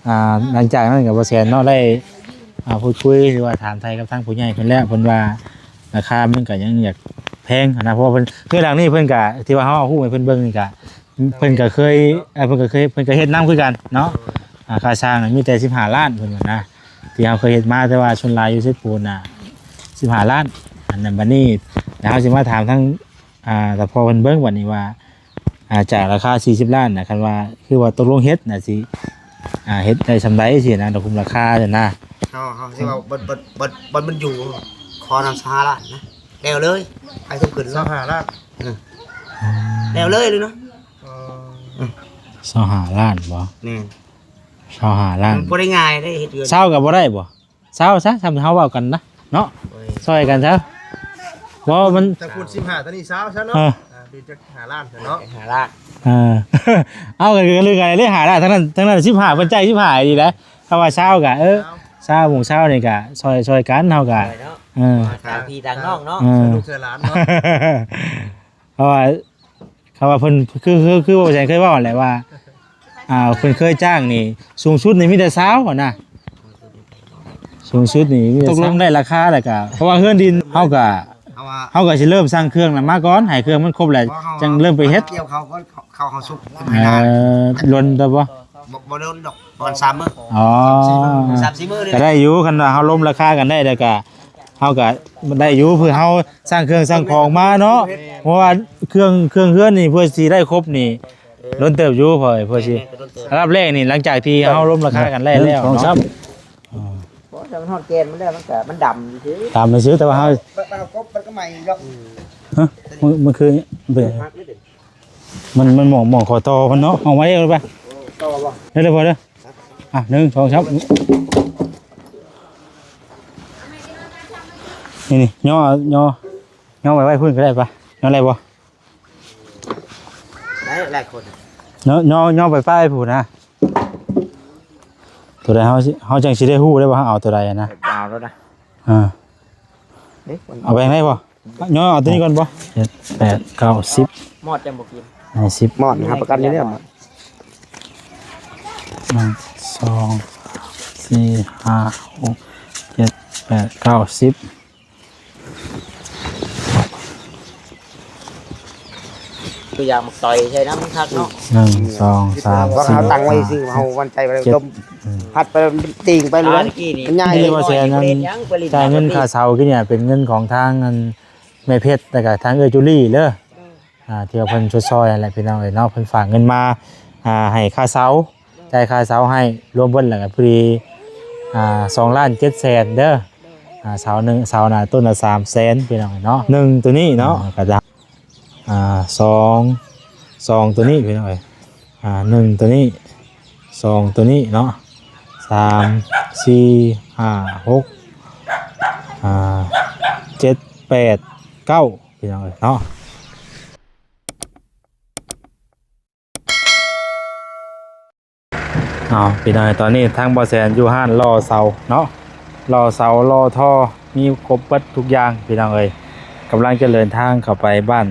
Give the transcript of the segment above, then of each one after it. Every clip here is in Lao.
ອ່າ ຫຼັງຈາກນັ້ນກໍບໍ່ແສນເນາະ ໄດ້ ອ່າ ພູດຄຸຍ ຫຼືວ່າຖາມໄຖ່ກັບທາງຜູ້ໃຫຍ່ເພິ່ນແລ້ວ ເພິ່ນວ່າລາຄາມັນກໍຍັງຢາກແພງຫັ້ນນະ ເພາະວ່າເພິ່ນ ເຮືອນຫຼັງນີ້ເພິ່ນກໍ ທີ່ວ່າເຮົາເອົາຮູບໃຫ້ເພິ່ນເບິ່ງນີ້ກໍ ເພິ່ນກໍເຄີຍ ເອີ ເພິ່ນກໍເຄີຍ ເພິ່ນກໍເຮັດນຳຄືກັນເນາະ ອ່າ ຄ່າສ້າງນະມີແຕ່ສິບຫ້າລ້ານເພິ່ນວ່ານະ ທີ່ເຮົາເຄີຍເຮັດມາ ແຕ່ວ່າສ່ວນຫຼາຍຢູ່ເຊດປູນນະສິບຫ້າລ້ານ ອັນນັ້ນ ບັດນີ້ ແລ້ວເຮົາຊິມາຖາມທາງ ອ່າ ຕາພໍ່ເພິ່ນເບິ່ງບັດນີ້ວ່າ ອ່າ ຈາກລາຄາສີ່ສິບລ້ານນະ ຄັນວ່າ ຄືວ່າຕົກລົງເຮັດນະ ຊິ ອ່າ ເຮັດໄດ້ສ່ຳໃດຊີ້ນະ ດອກຄຸມລາຄາຫັ້ນນະ ເຮົາ ເຮົາຊິເວົ້າ ເບິດ ເບິດ ເບິດ ເບິດມັນຢູ່ ຂໍນຳຊາວຫ້າລ້ານນະ ແລ້ວເລີຍ ໃຫ້ເຖິງຂຶ້ນຊາວຫ້າລ້ານ ເອີ ແລ້ວເລີຍເລີຍເນາະ ເອີ ຊາວຫ້າລ້ານບໍ່? ແມ່ນ ຊາວຫ້າລ້ານ ມັນບໍ່ໄດ້ງ່າຍເດ້ເຮັດເຮືອນ ຊາວກໍບໍ່ໄດ້ບໍ່? ຊາວຊະ ຊ່ຳເຮົາເວົ້າກັນນະເນາະ ໂອ້ຍ ຊ່ອຍກັນຊະ ບໍ່ ມັນ ທາງພຸ້ນສິບຫ້າ ທາງນີ້ຊາວຊະເນາະ ເອີ ອ່າ ເປັນຈັກຫ້າລ້ານຊະເນາະ ຫ້າລ້ານ ເອີ ເອົາ ກໍຄືກັນເລີຍ ຫ້າລ້ານ ທາງນັ້ນ ທາງນັ້ນສິບຫ້າ ເພິ່ນຈ່າຍສິບຫ້າອີກແຫຼະ ຄຳວ່າຊາວກໍ ເອີ ຊາວ ຊາວໂມງເຊົ້ານີ້ກໍຊ່ອຍ ຊ່ອຍກັນ ເຮົາກໍ ຊ່ອຍເນາະ ເອີ ຕ່າງພີ່ຕ່າງນ້ອງເນາະ ເອີ ຊ່ອຍລູກຊ່ອຍຫຼານເນາະ ເພາະວ່າ ຄຳວ່າເພິ່ນ ຄື ຄື ຄືບໍ່ແສນເຄີຍເວົ້າຫັ້ນແຫຼະວ່າ ອ່າ ເພິ່ນເຄີຍຈ້າງນີ້ ສູງສຸດນີ້ມີແຕ່ຊາວຫັ້ນນະ ສູງສຸດນີ້ມີແຕ່ຊາວ ຕົກລົງໄດ້ລາຄາແລ້ວກະ ເພາະວ່າເຮືອນດິນເຮົາກະ ເຮົາວ່າ ເຮົາກະຊິເລີ່ມສັ່ງເຄື່ອງນຳມາກ່ອນ ໃຫ້ເຄື່ອງມັນຄົບແລ້ວ ເພາະເຮົາ ຈັ່ງເລີ່ມໄປເຮັດ ເຮົາກ່ຽວເຂົ້າກ່ອນ ເຂົ້າ ເຂົ້າ ເຮົາສຸກ ເອີ ດົນແລ້ວບໍ່? ບໍ່ ບໍ່ດົນດອກ ປະມານສາມມື້ ອໍ ສາມສີ່ມື້ ກະໄດ້ຢູ່ ຄັນວ່າເຮົາລົມລາຄາກັນໄດ້ແລ້ວກະ ເຮົາກະໄດ້ຢູ່ ເພື່ອເຮົາສັ່ງເຄື່ອງສັ່ງຂອງມາເນາະ ເພາະວ່າເຄື່ອງ ເຄື່ອງເຮືອນນີ້ ເພື່ອຊິໄດ້ຄົບນີ້ ເອີ ດົນເຕີບຢູ່ ເພື່ອ ເພື່ອຊິ ແມ່ນໆ ດົນເຕີບ ອັນດັບແລກນີ້ ຫຼັງຈາກທີ່ເຮົາລົມລາຄາກັນໄດ້ແລ້ວເນາະ ເອີ ເພາະວ່າມັນຮອດແກ່ນມັນແລ້ວ ມັນກະ ມັນດຳຊື່ ດຳຊື່ ແຕ່ວ່າເຮົາ ມັນ ມັນ ມັນກໍໃໝ່ຢູ່ດອກ ຮະ ມັນ ມັນຄື ມັນ ມັນໝອງ ໝອງຂໍ້ຕໍ່ມັນເນາະ ເອົາໄວ້ເອົາໄປ ຕໍ່ບໍ່ ເດີ ເດີ ພໍເດີ ອ່ະ ໜຶ່ງ ສອງ ສາມ ນີ້ ນີ້ ຍໍ ຍໍ ຍໍໄວ້ ໄວ້ພຸ້ນກໍໄດ້ປະ ຍໍໄດ້ບໍ່? ໄດ້ຫຼາຍຄົນ ຍໍ ຍໍ ຍໍໄປປ້າຍພຸ້ນນະ ຕົວໃດເຮົາຊິ ເຮົາຈັ່ງຊິໄດ້ຮູ້ໄດ້ວ່າເຮົາເອົາຕົວໃດນະ ເອົາໂລດນະ ອ່າ ເດ້ ເອົາແບ່ງໄດ້ບໍ່? ຍໍເອົາຕົວນີ້ກ່ອນບໍ່? ເຈັດ ແປດ ເກົ້າ ສິບ ມອດຈັ່ງບໍ່ກິນ ໃຫ້ສິບ ມອດຮັບປະກັນຢູ່ແລ້ວ ມອດ ໜຶ່ງ ສອງ ສາມ ສີ່ ຫ້າ ຫົກ ເຈັດ ແປດ ເກົ້າ ສິບ ຕົວຢ່າງໝາກຕອຍໃສ່ນຳຄັກເນາະ ໜຶ່ງ ສອງ ສາມ ວ່າເຮົາຕັ້ງໄວ້ຊື່ ເຮົາໝັ້ນໃຈໄປ ເຈັດ ລົມ ອືມ ພັດໄປ ມັນຕີງໄປເລີຍ ມັນໃຫຍ່ ນີ້ວ່າແສນນັ້ນ ຈ່າຍເງິນຄ່າເຊົ່າກິນນີ້ເປັນເງິນຂອງທາງອັນ ແມ່ເພັດ ແລ້ວກະທາງເອື້ອຍຈູລີເດີ ອ່າ ທີ່ວ່າເພິ່ນຊົດຊ່ອຍຫັ້ນແຫຼະພີ່ນ້ອງເອີຍເນາະ ເພິ່ນຝາກເງິນມາ ອ່າ ໃຫ້ຄ່າເຊົ່າ ຈ່າຍຄ່າເຊົ່າໃຫ້ ລວມເບິດແລ້ວກໍພໍດີ ອ່າ ສອງລ້ານເຈັດແສນເດີ ອ່າ ເສົາໜຶ່ງ ເສົາໜ້າຕົ້ນລະສາມແສນພີ່ນ້ອງເນາະ ໜຶ່ງໂຕນີ້ເນາະ ອ່າ ກໍຈະ ອ່າ ສອງ ສອງໂຕນີ້ພີ່ນ້ອງເອີຍ ອ່າ ໜຶ່ງໂຕນີ້ ສອງໂຕນີ້ເນາະ ສາມ ສີ່ ຫ້າ ຫົກ ອ່າ ເຈັດ ແປດ ເກົ້າ ພີ່ນ້ອງເອີຍເນາະ ເອົາ ພີ່ນ້ອງ ຕອນນີ້ທາງບໍ່ແສນຢູ່ຮ້ານຫຼໍ່ເສົາເນາະ ຫຼໍ່ເສົາ ຫຼໍ່ທໍ່ ມີຄົບເບິດທຸກຢ່າງພີ່ນ້ອງເອີຍ ກຳລັງຈະເດີນທາງເຂົ້າໄປບ້ານ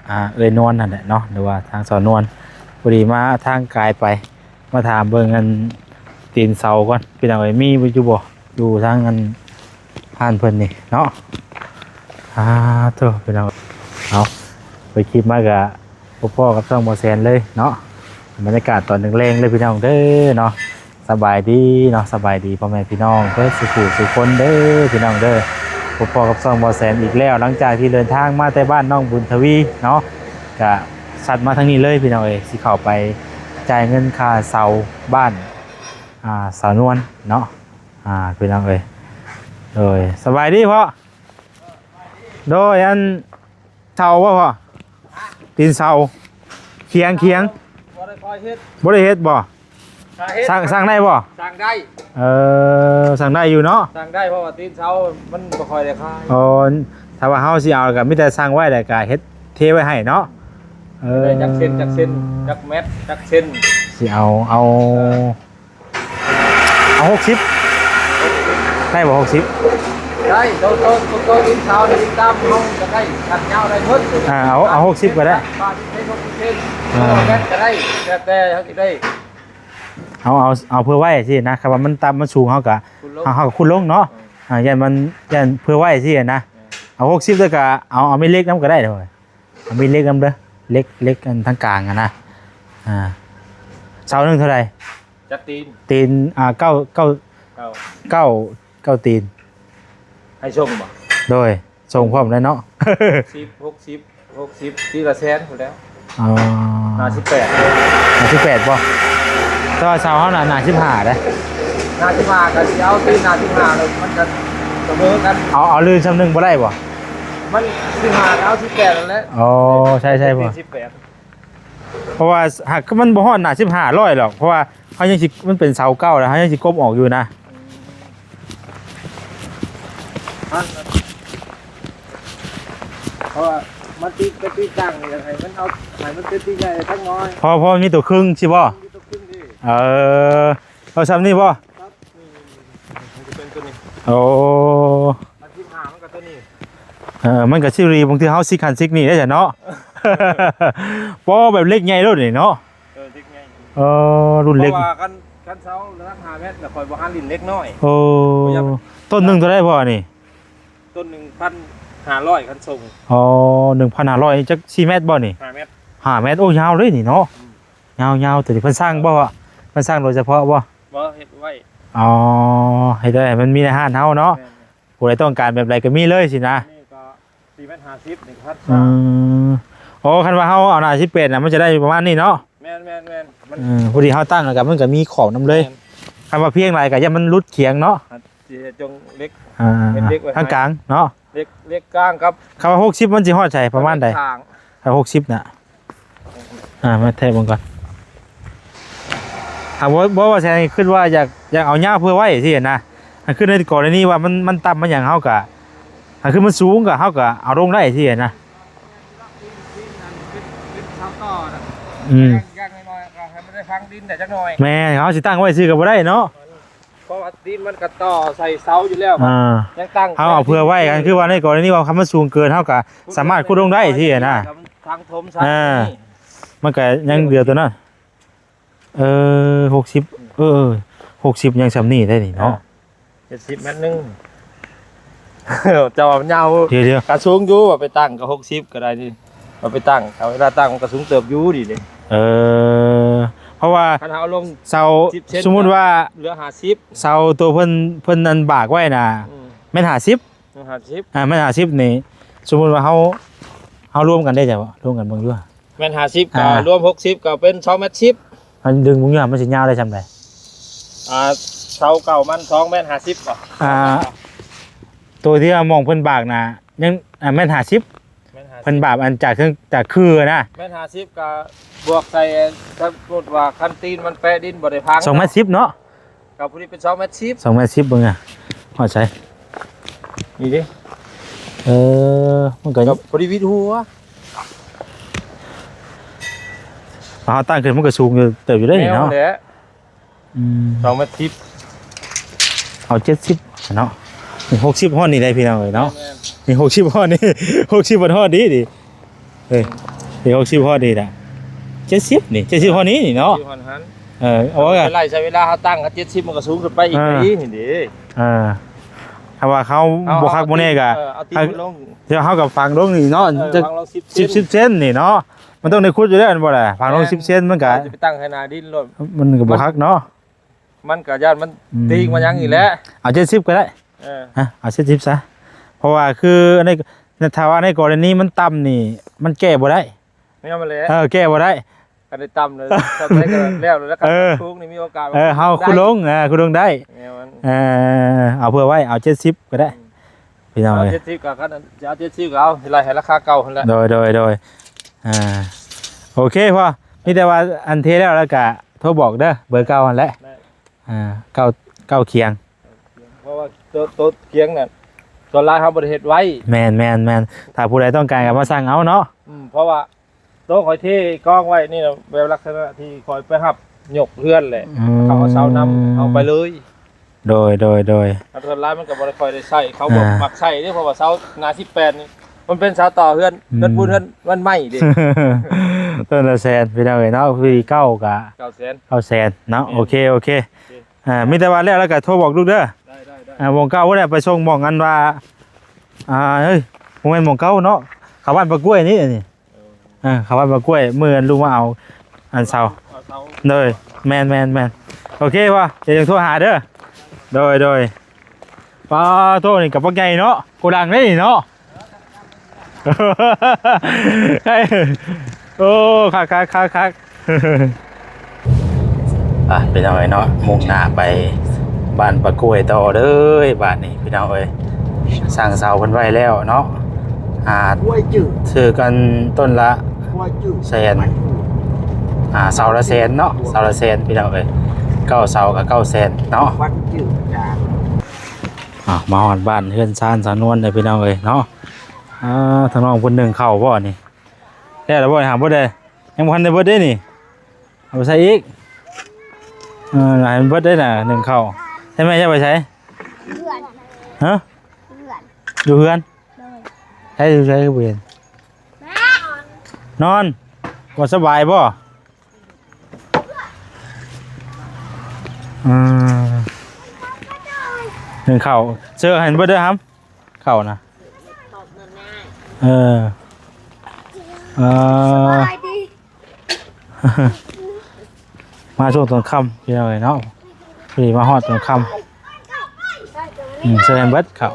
ອ່າ ເອື້ອຍນວນຫັ້ນແຫຼະເນາະ ຫຼືວ່າທາງສາວນວນ ພໍດີມາທາງກາຍໄປ ມາຖາມເບິ່ງອັນຕີນເສົາກ່ອນພີ່ນ້ອງເອີຍ ມີຢູ່ບໍ່ ຢູ່ທາງອັນຮ້ານເພິ່ນນີ້ເນາະ ອ່າ ໂທ້ພີ່ນ້ອງ ເອົາ ເປີດຄລິບມາກະພົບພໍ້ກັບຊ່ອງບໍ່ແສນເລີຍເນາະ ບັນຍາກາດຕອນແລງໆເລີຍພີ່ນ້ອງເດີເນາະ ສະບາຍດີເນາະ ສະບາຍດີພໍ່ແມ່ພີ່ນ້ອງເບິດສູ່ຜູ້ສູ່ຄົນເດີພີ່ນ້ອງເດີ ພົບພໍ້ກັບຊ່ອງບໍ່ແສນອີກແລ້ວ ຫຼັງຈາກທີ່ເດີນທາງມາແຕ່ບ້ານນ້ອງບຸນທະວີເນາະ ກະສັດມາທາງນີ້ເລີຍພີ່ນ້ອງເອີຍ ຊິເຂົ້າໄປຈ່າຍເງິນຄ່າເຊົ່າບ້ານ ອ່າ ສາວນວນເນາະ ອ່າ ພີ່ນ້ອງເອີຍ ໂດຍ ສະບາຍດີພໍ່ ໂດຍ ອັນ ເສົາບໍ່ພໍ່? ຕີນເສົາ ຄຽງ ຄຽງ ບໍ່ໄດ້ຄ່ອຍເຮັດ ບໍ່ໄດ້ເຮັດບໍ່? ຖ້າເຮັດ ສ້າງ ສ້າງໄດ້ບໍ່? ສ້າງໄດ້ ເອີ ສ້າງໄດ້ຢູ່ເນາະ ສ້າງໄດ້ ເພາະວ່າຕີນເສົາມັນບໍ່ຄ່ອຍໄດ້ຂາຍ ອໍ ຖ້າວ່າເຮົາຊິເອົາກໍມີແຕ່ສ້າງໄວ້ ແລ້ວກໍເຮັດເທໄວ້ໃຫ້ເນາະ ເອີ ໄດ້ຈັກເຊັນ ຈັກເຊັນ ຈັກແມັດ ຈັກເຊັນ ຊິເອົາ ເອົາ ເອີ ເອົາຫົກສິບ ໄດ້ບໍ່ຫົກສິບ? ໄດ້ ໂຕ ໂຕ ໂຕ ໂຕ ຕີນເສົານີ້ຕາມເຮົາກໍໄດ້ ຄັນຍາວໄດ້ເບິດ ອ່າ ເອົາ ເອົາຫົກສິບກໍໄດ້ ປານເຊັນ ຫົກສິບເຊັນ ອ່າ ແມ່ນກໍໄດ້ ແຕ່ ແຕ່ເຮົາຊິໄດ້ ເຮົາເອົາ ເອົາເພື່ອໄວ້ຊີ້ນະ ຄັນວ່າມັນຕ່ຳມັນສູງ ເຮົາກໍ ຂຸດລົງ ເຮົາ ເຮົາກໍຂຸດລົງເນາະ. ເອີ ອ່າ ຢ້ານມັນ ຢ້ານເພື່ອໄວ້ຊີ້ນະ. ເອີ ເອົາຫົກສິບ ແລ້ວກໍເອົາ ເອົາແມ່ເຫຼັກນຳກໍໄດ້ໂດຍ ເອົາແມ່ເຫຼັກນຳເດີ ເຫຼັກ ເຫຼັກອັນທາງກາງຫັ້ນນະ. ອ່າ ເສົາໜຶ່ງເທົ່າໃດ? ຈັກຕີນ? ຕີນ ອ່າ ເກົ້າ ເກົ້າ ເກົ້າ ເກົ້າ ເກົ້າຕີນ. ໃຫ້ສົ່ງບໍ່? ໂດຍ ສົ່ງພ້ອມແລ້ວເນາະ. ສິບ ຫົກສິບ ຫົກສິບ ທີລະແສນພຸ້ນແຫຼະ. ອໍ ຫ້າສິບແປດ ຫ້າສິບແປດບໍ່? ແຕ່ວ່າເສົາເຮົານະ ໜ້າສິບຫ້າເດ້. ໜ້າສິບຫ້າກໍຊິເອົາຕີນໜ້າສິບຫ້າ ແລ້ວມັນກໍສະເໝີກັນ. ເອົາ ເອົາລື່ນຊ່ຳໜຶ່ງບໍ່ໄດ້ບໍ່? ມັນສິບຫ້າກໍເອົາສິບແປດນັ້ນແຫຼະ. ອໍ ໃຊ່ໆ ເພາະວ່າ ສິບແປດ ເພາະວ່າຫາກມັນບໍ່ຮອດໜ້າສິບຫ້າຮ້ອຍດອກ ເພາະວ່າເຮົາຍັງຊິ ມັນເປັນເສົາເກົ່າແລ້ວ ເຮົາຍັງຊິກົບອອກຢູ່ນະ. ເພາະວ່າມັນຕິດ ໄປຕິດຕັ້ງນີ້ ຢາກໃຫ້ມັນເອົາ ໃຫ້ມັນເປັນຕີນໃຫຍ່ຈັກໜ້ອຍ ເພາະ ເພາະມັນມີຕົວຄຶ່ງຊິບໍ່? ມີຕົວຄຶ່ງນີ້. ເອີ ເອົາຊ່ຳນີ້ບໍ່? ມັນຈະເປັນຕົວນີ້. ໂອ້ ອັນສິບຫ້າມັນກໍຕົວນີ້. ເອີ ມັນກໍຊິດີ ບາງເທື່ອເຮົາຊິກຫັ້ນຊິກນີ້ໄດ້ຊະເນາະ. ບໍ່ ແບບເຫຼັກໃຫຍ່ໂລດນີ້ເນາະ. ເອີ ເຫຼັກໃຫຍ່. ເອີ ລຸ້ນເຫຼັກ ເພາະວ່າຄັນ ຄັນເສົາລະດັບຫ້າແມັດ ແລ້ວຂ້ອຍບໍ່ຫາຫຼິ້ນເຫຼັກນ້ອຍ. ໂອ້ ຕົ້ນໜຶ່ງເທົ່າໃດພໍ່ນີ້? ຕົ້ນໜຶ່ງພັນຫ້າຮ້ອຍ ຄັນສົ່ງ. ອໍ ໜຶ່ງພັນຫ້າຮ້ອຍ ຈັກສີ່ແມັດບໍ່ນີ້? ຫ້າແມັດ ຫ້າແມັດ. ໂອ້ ຍາວເລີຍນີ້ເນາະ. ອືມ ຍາວໆ ຕົວນີ້ເພິ່ນສັ່ງບໍ່? ເພິ່ນສັ່ງໂດຍສະເພາະບໍ່? ບໍ່ ເຮັດໄວ້. ອໍ ເຮັດໄວ້ໃຫ້ມັນມີໃນຮ້ານເຮົາເນາະ. ແມ່ນໆ ຜູ້ໃດຕ້ອງການແບບໃດກໍມີເລີຍຊີ້ນະ. ນີ້ກໍສີ່ແມັດຫ້າສິບ ນີ້ກໍພັນສາມ. ອືມ ໂອ້ ຄັນວ່າເຮົາເອົາໜ້າສິບແປດນະ ມັນຈະໄດ້ປະມານນີ້ເນາະ. ແມ່ນໆໆ ມັນ ເອີ ພໍດີເຮົາຕັ້ງແລ້ວກໍມັນກໍມີຂອບນຳເລີຍ. ແມ່ນ ຄັນວ່າພຽງຫຼາຍກໍຢ້ານມັນຫຼຸດຂຽງເນາະ. ອາ ຊິໃຫ້ຈົງເຫຼັກ ອ່າ ເປັນເຫຼັກໄວ້ ທາງກາງເນາະ. ເຫຼັກ ເຫຼັກກາງກັບ ຄຳວ່າຫົກສິບ ມັນຊິຮອດໃສ ປະມານໃດ? ຫາ ຫົກສິບນະ. ອ່າ ມາແທະເບິ່ງກ່ອນ. ຖ້າບໍ່ ບໍ່ວ່າແສງຄິດວ່າຢາກ ຢາກເອົາຍາວເພື່ອໄວ້ຊີ້ນະ. ຖ້າຄືໃນກໍລະນີວ່າມັນ ມັນຕ່ຳມັນຫຍັງ ເຮົາກະ ຖ້າຄືມັນສູງກະ ເຮົາກະເອົາລົງໄດ້ຊີ້ນະ. ອືມ ຢ່າງ ຢ່າງໜ້ອຍໆ ກໍໃຫ້ມັນໄດ້ຝັງດິນໄດ້ຈັກໜ້ອຍ. ແມ່ນ ເຮົາຊິຕັ້ງໄວ້ຊື່ກໍບໍ່ໄດ້ເນາະ. ເພາະວ່າດິນມັນກໍຕໍ່ໃສ່ເສົາຢູ່ແລ້ວ. ອ່າ ຍັງຕັ້ງ ເຮົາເອົາເພື່ອໄວ້ ຄືວ່າໃນກໍລະນີວ່າຄັນມັນສູງເກີນ ເຮົາກໍສາມາດຂຸດລົງໄດ້ຊີ້ນະ. ທາງຖົມຊະ ອ່າ ນີ້ ມັນກໍຍັງເຫຼືອຕົວນັ້ນ. ເອີ ຫົກສິບ ເອີ ຫົກສິບຍັງຊ່ຳນີ້ໄດ້ນີ້ເນາະ. ເຈັດສິບແມັດໜຶ່ງ ເຈົ້າວ່າມັນຍາວ. ດຽວໆ ກະສູງຢູ່ ວ່າໄປຕັ້ງກໍຫົກສິບກໍໄດ້ນີ້. ວ່າໄປຕັ້ງ ເອົາເວລາຕັ້ງມັນກໍສູງເຕີບຢູ່ນີ້ເດ້. ເອີ ເພາະວ່າຄັນເຮົາເອົາລົງເສົາ ສິບເຊັນ ສົມມຸດວ່າເຫຼືອຫ້າສິບ ເສົາຕົວເພິ່ນ ເພິ່ນນັ້ນບາກໄວ້ນະ. ອືມ ແມ່ນຫ້າສິບ ຫ້າສິບ ອ່າ ແມ່ນຫ້າສິບນີ້ ສົມມຸດວ່າເຮົາ ເຮົາລວມກັນໄດ້ ເຈົ້າລວມກັນເບິ່ງຢູ່. ແມ່ນຫ້າສິບ ອ່າ ກໍລວມຫົກສິບ ກໍເປັນສອງແມັດສິບ. ມັນດຶງເບິ່ງຢູ່ ມັນຊິຍາວໄດ້ຊ່ຳໃດ? ອ່າ ເສົາເກົ່າມັນສອງແມັດຫ້າສິບບໍ? ອ່າ ໂຕທີ່ວ່າໝ່ອງເພິ່ນບາກນະ ຍັງ ອ່າ ແມັດຫ້າສິບ. ແມັດຫ້າສິບ ເພິ່ນບາກອັນຈາກເທິງ ຈາກຄືນະ. ແມັດຫ້າສິບ ກໍບວກໃສ່ ສົມມຸດວ່າຄັນຕີນມັນແປະດິນບໍ່ໄດ້ພັງ ສອງແມັດສິບເນາະ. ກໍພໍດີເປັນສອງແມັດສິບ ສອງແມັດສິບ ເບິ່ງອະ ຮອດໃສ? ນີ້ເດ້. ເອີ ມັນກໍ ກໍພໍດີວິດຫົວ. ເຮົາຕັ້ງຂຶ້ນມັນກໍສູງຢູ່ ເຕີບຢູ່ເດ້ນີ້ເນາະ. ແມ່ນແຫຼະ. ອືມ ສອງແມັດສິບ ເອົາເຈັດສິບເນາະ. ນີ້ຫົກສິບຮອດນີ້ໄດ້ພີ່ນ້ອງເອີຍເນາະ. ແມ່ນໆ ນີ້ຫົກສິບຮອດນີ້ ຫົກສິບມັນຮອດດີດີ. ເອີ ເອີ ຫົກສິບຮອດນີ້ນະ ເຈັດສິບນີ້ ເຈັດສິບຮອດນີ້ນີ້ເນາະ. ເຈັດສິບຮອດຫັ້ນ. ເອີ ເອົາວ່າໄລ່ໃຊ້ເວລາເຮົາຕັ້ງເຈັດສິບ ມັນກໍສູງຂຶ້ນໄປອີກ. ອ່າ ນີ້ນີ້ເດ້. ອ່າ ຖ້າວ່າເຮົາ ເຮົາບໍ່ຄັກບໍ່ແນ່ກໍ ເອີ ເອົາຕີນລົງ ດຽວເຮົາກໍຝັງລົງນີ້ເນາະ. ເອີ ຈະຝັງລົງສິບ ສິບ ເຊັນ ສິບເຊັນນີ້ເນາະ. ມັນຕ້ອງໄດ້ຂຸດຢູ່ແລ້ວ ແມ່ນບໍ່ລະ? ຝັງລົງ ແມ່ນ ສິບເຊັນ ມັນກໍ ຈະໄປຕັ້ງໃຫ້ໜ້າດິນໂລດ ມັນກໍບໍ່ຄັກເນາະ. ມັນກໍຢ້ານມັນ ອືມ ຕີງມາຫຍັງອີກແຫຼະ. ເອົາເຈັດສິບກໍໄດ້. ເອີ ຮະ ເອົາເຈັດສິບຊະ ເພາະວ່າຄືໃນ ຖ້າວ່າໃນກໍລະນີມັນຕ່ຳນີ້ ມັນແກ້ບໍ່ໄດ້. ແມ່ນແຫຼະ. ເອີ ແກ້ບໍ່ໄດ້. ຄັນໄດ້ຕ່ຳເລີຍ ສ່ຳໃດກໍແລ້ວ ແລ້ວຄັນ ເອີ ສູງນີ້ມີໂອກາດ ເອີ ເຮົາຂຸດລົງ ເອີ ຂຸດລົງໄດ້. ແມ່ນ. ເອີ ເອົາເພື່ອໄວ້ ເອົາເຈັດສິບກໍໄດ້ ອືມ ພີ່ນ້ອງເອີຍ. ເຈັດສິບກໍ ຄັນຈະເອົາເຈັດສິບກໍເອົາ ຊິໄລ່ໃຫ້ລາຄາເກົ່າຫັ້ນແຫຼະ. ໂດຍ ໂດຍ ໂດຍ. ອ່າ ໂອເຄພໍ່ ມີແຕ່ວ່າອັນເທແລ້ວ ແລ້ວກໍໂທບອກເດີ ເບີເກົ່າຫັ້ນແຫຼະ. ໄດ້. ອ່າ ເກົ່າ ເກົ່າຄຽງ ເພາະວ່າໂຕ ໂຕຄຽງນັ້ນ ສ່ວນຫຼາຍເຮົາບໍ່ໄດ້ເຮັດໄວ້. ແມ່ນໆໆ ຖ້າຜູ້ໃດຕ້ອງການກໍມາສັ່ງເອົາເນາະ. ອືມ ເພາະວ່າໂຕຂ້ອຍເທກອງໄວ້ນີ້ນະ ແບບລັກສະນະທີ່ຂ້ອຍໄປຮັບຍົກເຮືອນແຫຼະ. ອືມ ເຂົາເອົາເສົານຳເຮົາໄປເລີຍ. ໂດຍ ໂດຍ ໂດຍ. ອັນສ່ວນຫຼາຍມັນກໍບໍ່ໄດ້ຄ່ອຍໄດ້ໃຊ້ ເຂົາບໍ່ ອ່າ ມັກໃຊ້ເດ້ ເພາະວ່າເສົາໜ້າສິບແປດນີ້ ມັນເປັນເສົາຕໍ່ເຮືອນ ອືມ ເຮືອນປູນ ເຮືອນ ເຮືອນໄມ້ເດ້. ຕົ້ນລະແສນພີ່ນ້ອງເອີຍເນາະ ປີເກົ່າກະ ເກົ້າແສນ ເກົ້າແສນເນາະ. ໂອເຄ ໂອເຄ ໂອເຄ ອ່າ ມີແຕ່ວ່າແລ້ວ ແລ້ວກະໂທບອກລູກເດີ. ໄດ້ ໄດ້ ໄດ້ ອ່າ ໝ່ອງເກົ່າພຸ້ນແຫຼະ ໄປສົ່ງໝ່ອງອັນວ່າ ອ່າ ເຮີ້ຍ ບໍ່ແມ່ນໝ່ອງເກົ່າເນາະ ເຂົ້າບ້ານປາກ້ວຍນີ້ ອັນນີ້ ເອີ ເອີ ເຂົ້າບ້ານປາກ້ວຍ ມື້ນັ້ນລູກມາເອົາອັນເສົາ ເອົາເສົາ ໂດຍ ແມ່ນໆໆ ໂອເຄບໍ່ ດຽວຈັ່ງໂທຫາເດີ. ໂດຍ ໂດຍ ປາໂທ ນີ້ກະບັກໃຫຍ່ເນາະ ໂກດັງເດ້ນີ້ເນາະ. ໂອ້ ຄັກໆໆໆ ອ່ະ ພີ່ນ້ອງເອີຍເນາະ ມຸ່ງໜ້າໄປບ້ານປາກ້ວຍຕໍ່ເລີຍບາດນີ້ ພີ່ນ້ອງເອີຍ. ຊ່າງເສົາເພິ່ນໄວ້ແລ້ວເນາະ ອ່າ ຊື້ກັນຕົ້ນລະແສນ ອ່າ ເສົາລະແສນເນາະ ເສົາລະແສນ ພີ່ນ້ອງເອີຍ ເກົ້າເສົາກະເກົ້າແສນເນາະ. ອ່າ ມາຮອດບ້ານເຮືອນຊານສານວນເດີ ພີ່ນ້ອງເອີຍເນາະ. ອ່າ ທາງນ້ອງເພິ່ນໜຶ້ງເຂົ້າບໍ່ນີ້ ແລ້ວລະບໍ່? ຫາບໍ່ໄດ້ ຍັງບໍ່ທັນໄດ້ເບິດເດ້ນີ້ ເອົາໄປໃສ່ອີກ ເອີ ໃຫ້ມັນເບິດໄດ້ນະ ໜຶ້ງເຂົ້າ. ໃຊ່ແມ່ ຈະໄປໃສ? ເຮືອນ ຮະ? ເຮືອນ ຢູ່ເຮືອນ ໂດຍ ໃສ ຢູ່ໃສຄືບໍ່ເຫັນ? ນອນ ບໍ່ສະບາຍບໍ່? ອືມ ໜຶ້ງເຂົ້າ ເຊີໃຫ້ເບິດເດີຫຳ ເຂົ້ານະ ເອີ ເອີ ສະບາຍດີ. ມາຊ່ວງຕອນຄ່ຳພີ່ນ້ອງເອີຍເນາະ ພໍດີມາຮອດຕອນຄ່ຳ ອືມ ເຊີໃຫ້ເບິດເຂົ້າ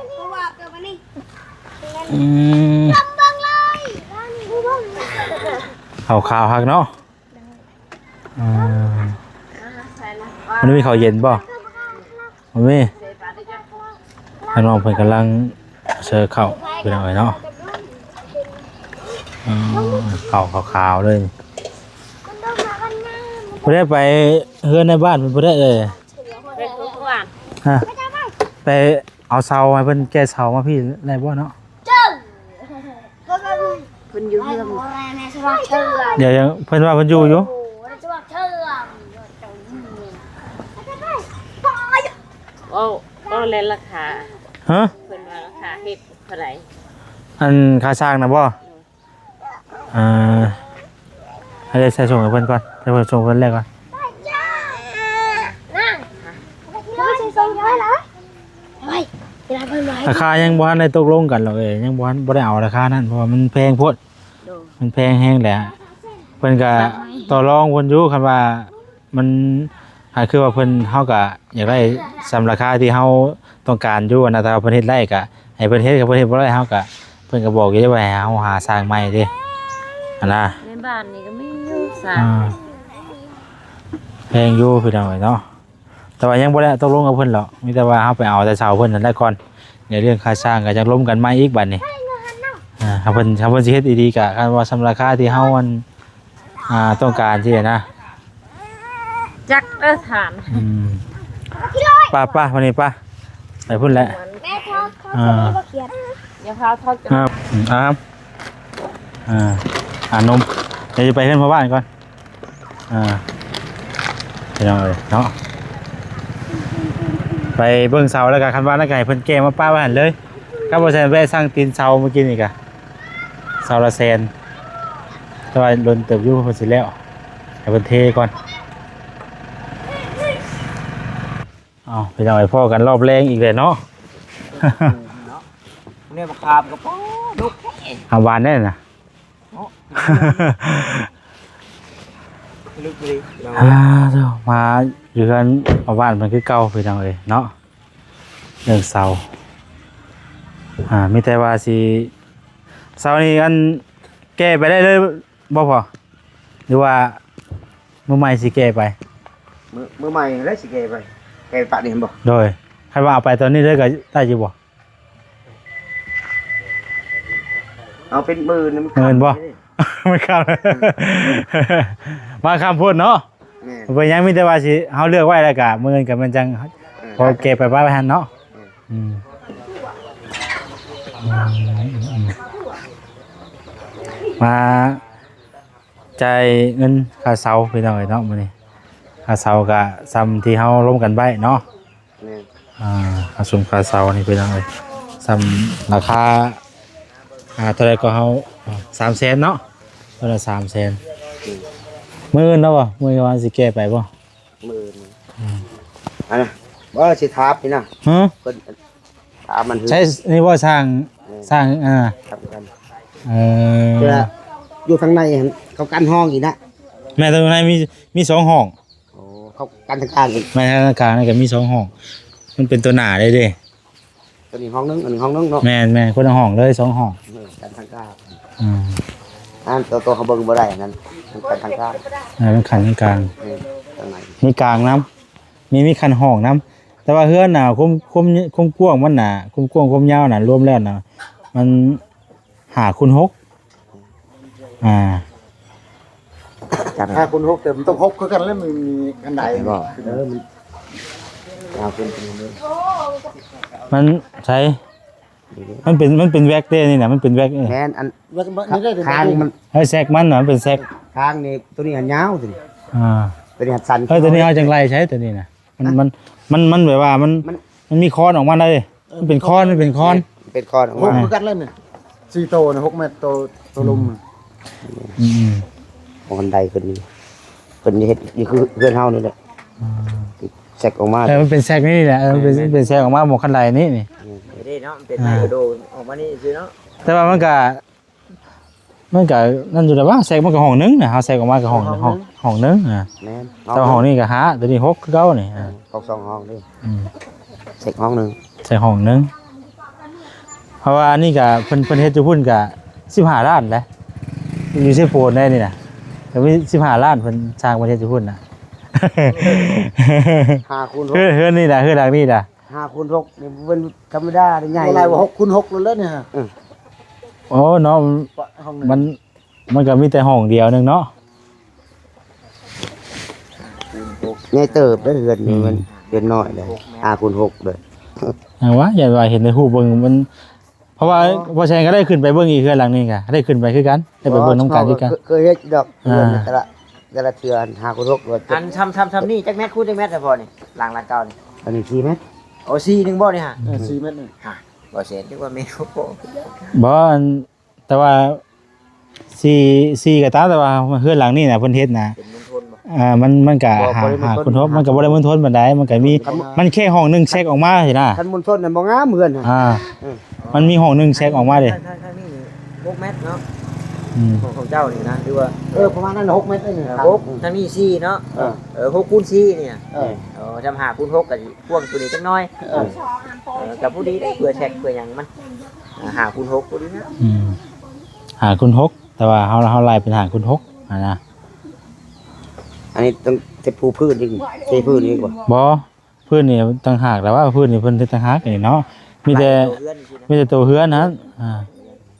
ອືມ ເຂົ້າຂາວຄັກເນາະ. ອືມ ມັນມີເຂົ້າເຢັນບໍ່? ບໍ່ມີ ທາງນ້ອງເພິ່ນກຳລັງເຊີເຂົ້າ ພີ່ນ້ອງເອີຍເນາະ. ເອີ ເຂົ້າຂາວໆເລີຍ. ຜູ້ໃດໄປເຮືອນໃນບ້ານເພິ່ນ ຜູ້ໃດເອີຍ? ຮະ ໄປເອົາເສົາໃຫ້ເພິ່ນ ແກ່ເສົາມາພີ້ໄດ້ບໍ່ເນາະ? ເພິ່ນຢູ່ເຮືອນ ດຽວ ເພິ່ນວ່າເພິ່ນຢູ່ຢູ່ ເວົ້າ ເວົ້າແລ້ວລາຄາ ຮະ ເພິ່ນວ່າລາຄາເຮັດເທົ່າໃດ? ອັນຄ່າສ້າງນະບໍ່? ເອີ ໃຫ້ໄດ້ໃສ່ສົ່ງໃຫ້ເພິ່ນກ່ອນ ໃຫ້ເພິ່ນສົ່ງເພິ່ນແລ້ວກ່ອນ. ລາຄາຍັງບໍ່ທັນໄດ້ຕົກລົງກັນດອກເອີຍ ຍັງບໍ່ທັນ ບໍ່ໄດ້ເອົາລາຄານັ້ນ ເພາະວ່າມັນແພງໂພດ. ໂດຍ ມັນແພງແຮງແຫຼະ ເພິ່ນກະຕໍ່ລອງເພິ່ນຢູ່ ຄັນວ່າມັນ ຫາຄືວ່າເພິ່ນ ເຮົາກະຢາກໄດ້ສ່ຳລາຄາທີ່ເຮົາຕ້ອງການຢູ່ຫັ້ນນະ ຖ້າວ່າເພິ່ນເຮັດໄດ້ກະໃຫ້ເພິ່ນເຮັດ ຄັນເພິ່ນເຮັດບໍ່ໄດ້ ເຮົາກະ ເພິ່ນກະບອກຢູ່ເດ້ວ່າໃຫ້ເຮົາຫາຊ່າງໃໝ່ເດ້ ຫັ້ນນະ. ໃນບ້ານນີ້ກະມີຢູ່ຊ່າງ ອ່າ ແພງຢູ່ພີ່ນ້ອງເອີຍເນາະ. ແຕ່ວ່າຍັງບໍ່ໄດ້ຕົກລົງກັບເພິ່ນດອກ ມີແຕ່ວ່າເຮົາໄປເອົາແຕ່ເສົາເພິ່ນນັ້ນແຫຼະກ່ອນ ໃນເລື່ອງຄ່າຊ່າງກະຈັ່ງລົມກັນໃໝ່ອີກບາດນີ້. ອ່າ ຖ້າເພິ່ນ ຖ້າເພິ່ນຊິເຮັດອີ່ຫຼີກະ ຄັນວ່າສ່ຳລາຄາທີ່ເຮົາ ອັນ ອ່າ ຕ້ອງການຊີ້ນະ ຈັກເດີທ່ານ. ອືມ ໄປ ໄປ ບາດນີ້ໄປ ໄປພຸ້ນແຫຼະ. ອ່າ ຢ່າພາທອດ ອ່າ ອືມ ອ່າ ອ່າ ອ່າ ນົມ ດຽວຊິໄປເຮືອນພໍ່ບ້ານກ່ອນ. ອ່າ ພີ່ນ້ອງເອີຍເນາະ ໄປເບິ່ງເສົາແລ້ວກະ ຄັນວ່ານັ້ນກະໃຫ້ເພິ່ນແກ່ມາປະໄວ້ຫັ້ນເລີຍ. ກັບບໍ່ແຊນແວະສັ່ງຕີນເສົາມື້ກີ້ນີ້ກະ ເສົາລະແສນ ແຕ່ວ່າດົນເຕີບຢູ່ເພິ່ນຊິແລ້ວ ໃຫ້ເພິ່ນເທກ່ອນ. ເອົ້າ ພີ່ນ້ອງເອີຍ ພໍ້ກັນຮອບແລງອີກແລ້ວເນາະ. ເນາະ ແນວບັກຂາມກະພໍດຸກແທ້ ຫາຫວານແດ່ນະ. ເນາະ ເລິກເລີຍ. ອ່າ ເຈົ້າ ມາຢູ່ເຮືອນພໍ່ບ້ານເພິ່ນຄືເກົ່າ ພີ່ນ້ອງເອີຍເນາະ. ເລື່ອງເສົາ ອ່າ ມີແຕ່ວ່າຊິ ເສົານີ້ ອັນ ແກ່ໄປໄດ້ເລີຍບໍ່ພໍ່ ຫຼືວ່າມື້ໃໝ່ຊິແກ່ໄປ? ມື້ ມື້ໃໝ່ແລ້ວຊິແກ່ໄປ ແກ່ໄປປະນີ້ແມ່ນບໍ່? ໂດຍ ຄັນວ່າເອົາໄປຕອນນີ້ເລີຍກະໄດ້ຢູ່ບໍ່? ເອົາເປັນໝື່ນ ມື້ອື່ນບໍ່? ມື້ຄ່ຳ ມາຄ່ຳໂພດເນາະ. ແມ່ນ ບໍ່ເປັນຫຍັງ ມີແຕ່ວ່າຊິ ເຮົາເລືອກໄວ້ແລ້ວກະ ມື້ອື່ນກະແມ່ນຈັ່ງ ເອີ ພໍແກ່ໄປປະໄວ້ຫັ້ນເນາະ. ແມ່ນ ອືມ ມາຈ່າຍເງິນຄ່າເຊົ່າ ພີ່ນ້ອງເອີຍເນາະ ມື້ນີ້ ຄ່າເຊົ່າກະສ່ຳທີ່ເຮົາລົມກັນໄວ້ເນາະ. ແມ່ນ ອ່າ ຄ່າຊຸມຄ່າເຊົ່ານີ້ ພີ່ນ້ອງເອີຍ ສ່ຳລາຄາ ອ່າ ເທົ່າໃດກໍເຮົາ ອ່າ ສາມແສນເນາະ ເທົ່າໃດ ສາມແສນ. ມື້ອື່ນເນາະ ມື້ອື່ນວ່າຊິແກ້ໄປບໍ່? ມື້ອື່ນ ອືມ ອັນນະ ບໍ່ ຊິຖາມນີ້ນະ ຮະ? ເພິ່ນຖາມມັນ ໃຊ່ ນີ້ບໍ່ຊ່າງ ເອີ ຊ່າງ ອ່າ ສຳຄັນ ເອີ ຢູ່ທາງໃນຫັ້ນ ເຂົາກັນຫ້ອງອີກນະ ແມ່ນ ແຕ່ທາງໃນມີ ມີສອງຫ້ອງ. ໂອ້ ເຂົາກັນທາງກາງອີກ ແມ່ນ ທາງກາງນີ້ກໍມີສອງຫ້ອງ ມັນເປັນຕົວໜ້າເດ້ ເດ້ ຕົວນີ້ຫ້ອງໜຶ່ງ ອັນນີ້ຫ້ອງໜຶ່ງເນາະ ແມ່ນໆ ຄົນລະຫ້ອງເລີຍ ສອງຫ້ອງ ເອີ ກັນທາງກາງ ອືມ ອັນໂຕ ໂຕເຮົາເບິ່ງບໍ່ໄດ້ນັ້ນ ມັນກັນທາງກາງ ເອີ ມັນກັນທາງກາງ ເອີ ທາງໃນ ມີກາງນຳ ມີ ມີຄັນຫ້ອງນຳ ແຕ່ວ່າເຮືອນນະ ຄວາມ ຄວາມ ຄວາມກວ້າງມັນນະ ຄວາມກວ້າງຄວາມຍາວນະ ລວມແລ້ວນະ ມັນຫ້າຄູນຫົກ ອ່າ ຫ້າຄູນຫົກ ແຕ່ມັນຕ້ອງຫົກຄືກັນແລ້ວ ມັນມີຄັນໄດ ບໍ່ ເອີ ມັນຍາວຂຶ້ນ ມັນໃສ ມັນເປັນ ມັນເປັນແວັກເດ້ນີ້ນະ ມັນເປັນແວັກ ເອີ ແມ່ນ ອັນ ແວັກມັນ ຄາງມັນ ເອີ ແຊັກມັນນະ ມັນເປັນແຊັກ ຄາງນີ້ ໂຕນີ້ຫັ້ນຍາວ ໂຕນີ້ ອ່າ ໂຕນີ້ຫັ້ນສັ້ນ ເອີ ໂຕນີ້ເຮົາຈັ່ງໄລ່ໃຊ້ ໂຕນີ້ນະ ມັນ ມັນ ມັນ ມັນແບບວ່າມັນ ມັນ ມັນມີຄອນອອກມາໄດ້ ເອີ ມັນເປັນຄອນ ມັນເປັນຄອນ ເປັນຄອນອອກມາ ຄືກັນເລີຍນີ້ ສີ່ໂຕນະ ຫົກແມັດ ໂຕ ໂຕລຸ່ມ ອືມ ບໍ່ທັນໄດ້ຂຶ້ນນີ້ ເພິ່ນເຮັດຢູ່ຄືເຮືອນເຮົານີ້ແຫຼະ ອ່າ ແຊັກອອກມາ ເອີ ມັນເປັນແຊັກນີ້ແຫຼະ ເອີ ມັນເປັນ ແມ່ນໆ ເປັນແຊັກອອກມາ ບໍ່ຄັນໄດນີ້ນີ້ ເດ້ເນາະ ມັນເປັນ ອ່າ ໄມ້ກະໂດດອອກມານີ້ຊື່ເນາະ ແຕ່ວ່າມັນກະ ມັນກະນັ້ນຢູ່ແລ້ວວ່າ ແຊັກມັນກະຫ້ອງໜຶ່ງນະ ເຮົາແຊັກອອກມາກະຫ້ອງ ຫ້ອງໜຶ່ງ ຫ້ອງ ຫ້ອງໜຶ່ງ ອ່າ ແມ່ນ ແຕ່ວ່າຫ້ອງນີ້ກະຫ້າ ໂຕນີ້ຫົກຄືເກົ່ານີ້ ເອີ ອ່າ ເຂົ້າສອງຫ້ອງເດ້ ອືມ ແຊັກຫ້ອງໜຶ່ງ ແຊັກຫ້ອງໜຶ່ງ ເພາະວ່າອັນນີ້ກະເພິ່ນ ເພິ່ນເຮັດຢູ່ພຸ້ນກະສິບຫ້າລ້ານແຫຼະ ຢູ່ເຊໂປນໄດ໋ນີ້ນະ ກະມີສິບຫ້າລ້ານ ເພິ່ນຊ່າງເພິ່ນເຮັດຢູ່ພຸ້ນນະ ຫ້າຄູນຫົກ ເຮືອນ ເຮືອນນີ້ນະ ເຮືອນຫຼັງນີ້ນະ ຫ້າຄູນຫົກນີ້ມັນທຳມະດາໄດ໋ ໃຫຍ່ ບໍ່ຫຼາຍກວ່າຫົກຄູນຫົກແລ້ວນີ້ຮະ ເອີ ໂອ້ເນາະ ຫ້ອງໜຶ່ງ ມັນ ມັນກໍມີແຕ່ຫ້ອງດຽວໜຶ່ງເນາະ ໃຫຍ່ເຕີບເດ້ເຮືອນນີ້ ອືມ ມັນເປັນນ້ອຍເດ້ ຫ້າຄູນຫົກເດ້ ຫຍັງວະ ຢ້ານວ່າເຫັນໃນຮູບເບິ່ງມັນ ເພາະວ່າ ອໍ ບໍ່ແຊງກໍໄດ້ຂຶ້ນໄປເບິ່ງອີກ ເຮືອນຫຼັງນີ້ກໍໄດ້ຂຶ້ນໄປຄືກັນ ໄດ້ໄປເບິ່ງນຳກັນຄືກັນ ເຄີຍເຮັດດອກ ອ່າ ເຮືອນແຕ່ລະ ແຕ່ລະເທື່ອ ຫ້າຄູນຫົກ ອັນຊ່ຳ ຊ່ຳ ຊ່ຳນີ້ຈັກແມັດຄູນຈັກແມັດ ສະເພາະນີ້ ຫຼັງ ຫຼັງເກົ່ານີ້ ອັນນີ້ສີ່ແມັດ ໂອ້ ສີ່ໜຶ່ງບໍ່ນີ້ຫະ ເອີ ສີ່ແມັດນີ້ຫະ ບໍ່ແຊງ ຈັ່ງວ່າແມ່ນບໍ່ ບໍ່ ອັນ ແຕ່ວ່າສີ່ ສີ່ກໍຕາມ ແຕ່ວ່າເຮືອນຫຼັງນີ້ນະ ເພິ່ນເຮັດນະ ເປັນມຸນຊົນບໍ່ ອ່າ ມັນ ມັນກະ ບໍ່ ຫ້າ ບໍ່ໄດ້ມຸນຊົນ ຫ້າຄູນຫົກ ມັນກະບໍ່ໄດ້ມຸນຊົນປານໃດ ມັນກະມີ ມັນແຄ່ຫ້ອງໜຶ່ງແຊັກອອກມາຊີ້ນະ ຄັນມຸນຊົນນັ້ນບໍ່ງາມເຮືອນ ອ່າ ມັນມີຫ້ອງໜຶ່ງແຊັກອອກມາເດ້ ທາງ ທາງນີ້ຫົກແມັດເນາະ ອືມ ຂອງ ຂອງເຈົ້ານີ້ນະ ຫຼືວ່າ ເອີ ປະມານນັ້ນ ຫົກແມັດນີ້ ຫົກ ທາງນີ້ສີ່ເນາະ ເອີ ເອີ ຫົກຄູນສີ່ນີ້ ເອີ ເອີ ຈຳຫ້າຄູນຫົກກໍຊິກວ້າງກວ່ານີ້ຈັກໜ້ອຍ ເອີ ເອີ ກໍພໍດີເດ້ ເພື່ອແຊັກເພື່ອຫຍັງມັນ ອ່າ ຫ້າຄູນຫົກພໍດີນະ ອືມ ຫ້າຄູນຫົກ ແຕ່ວ່າເຮົາ ເຮົາໄລ່ເປັນຫ້າຄູນຫົກຫັ້ນນະ ອັນນີ້ຕ້ອງເທປູພື້ນອີກ ເທພື້ນອີກບໍ່ ບໍ່ ພື້ນນີ້ຕ່າງຫາກ ແຕ່ວ່າພື້ນນີ້ເພິ່ນເຮັດຕ່າງຫາກນີ້ເນາະ ມີແຕ່ ມີແຕ່ໂຕເຮືອນຫັ້ນ ອ່າ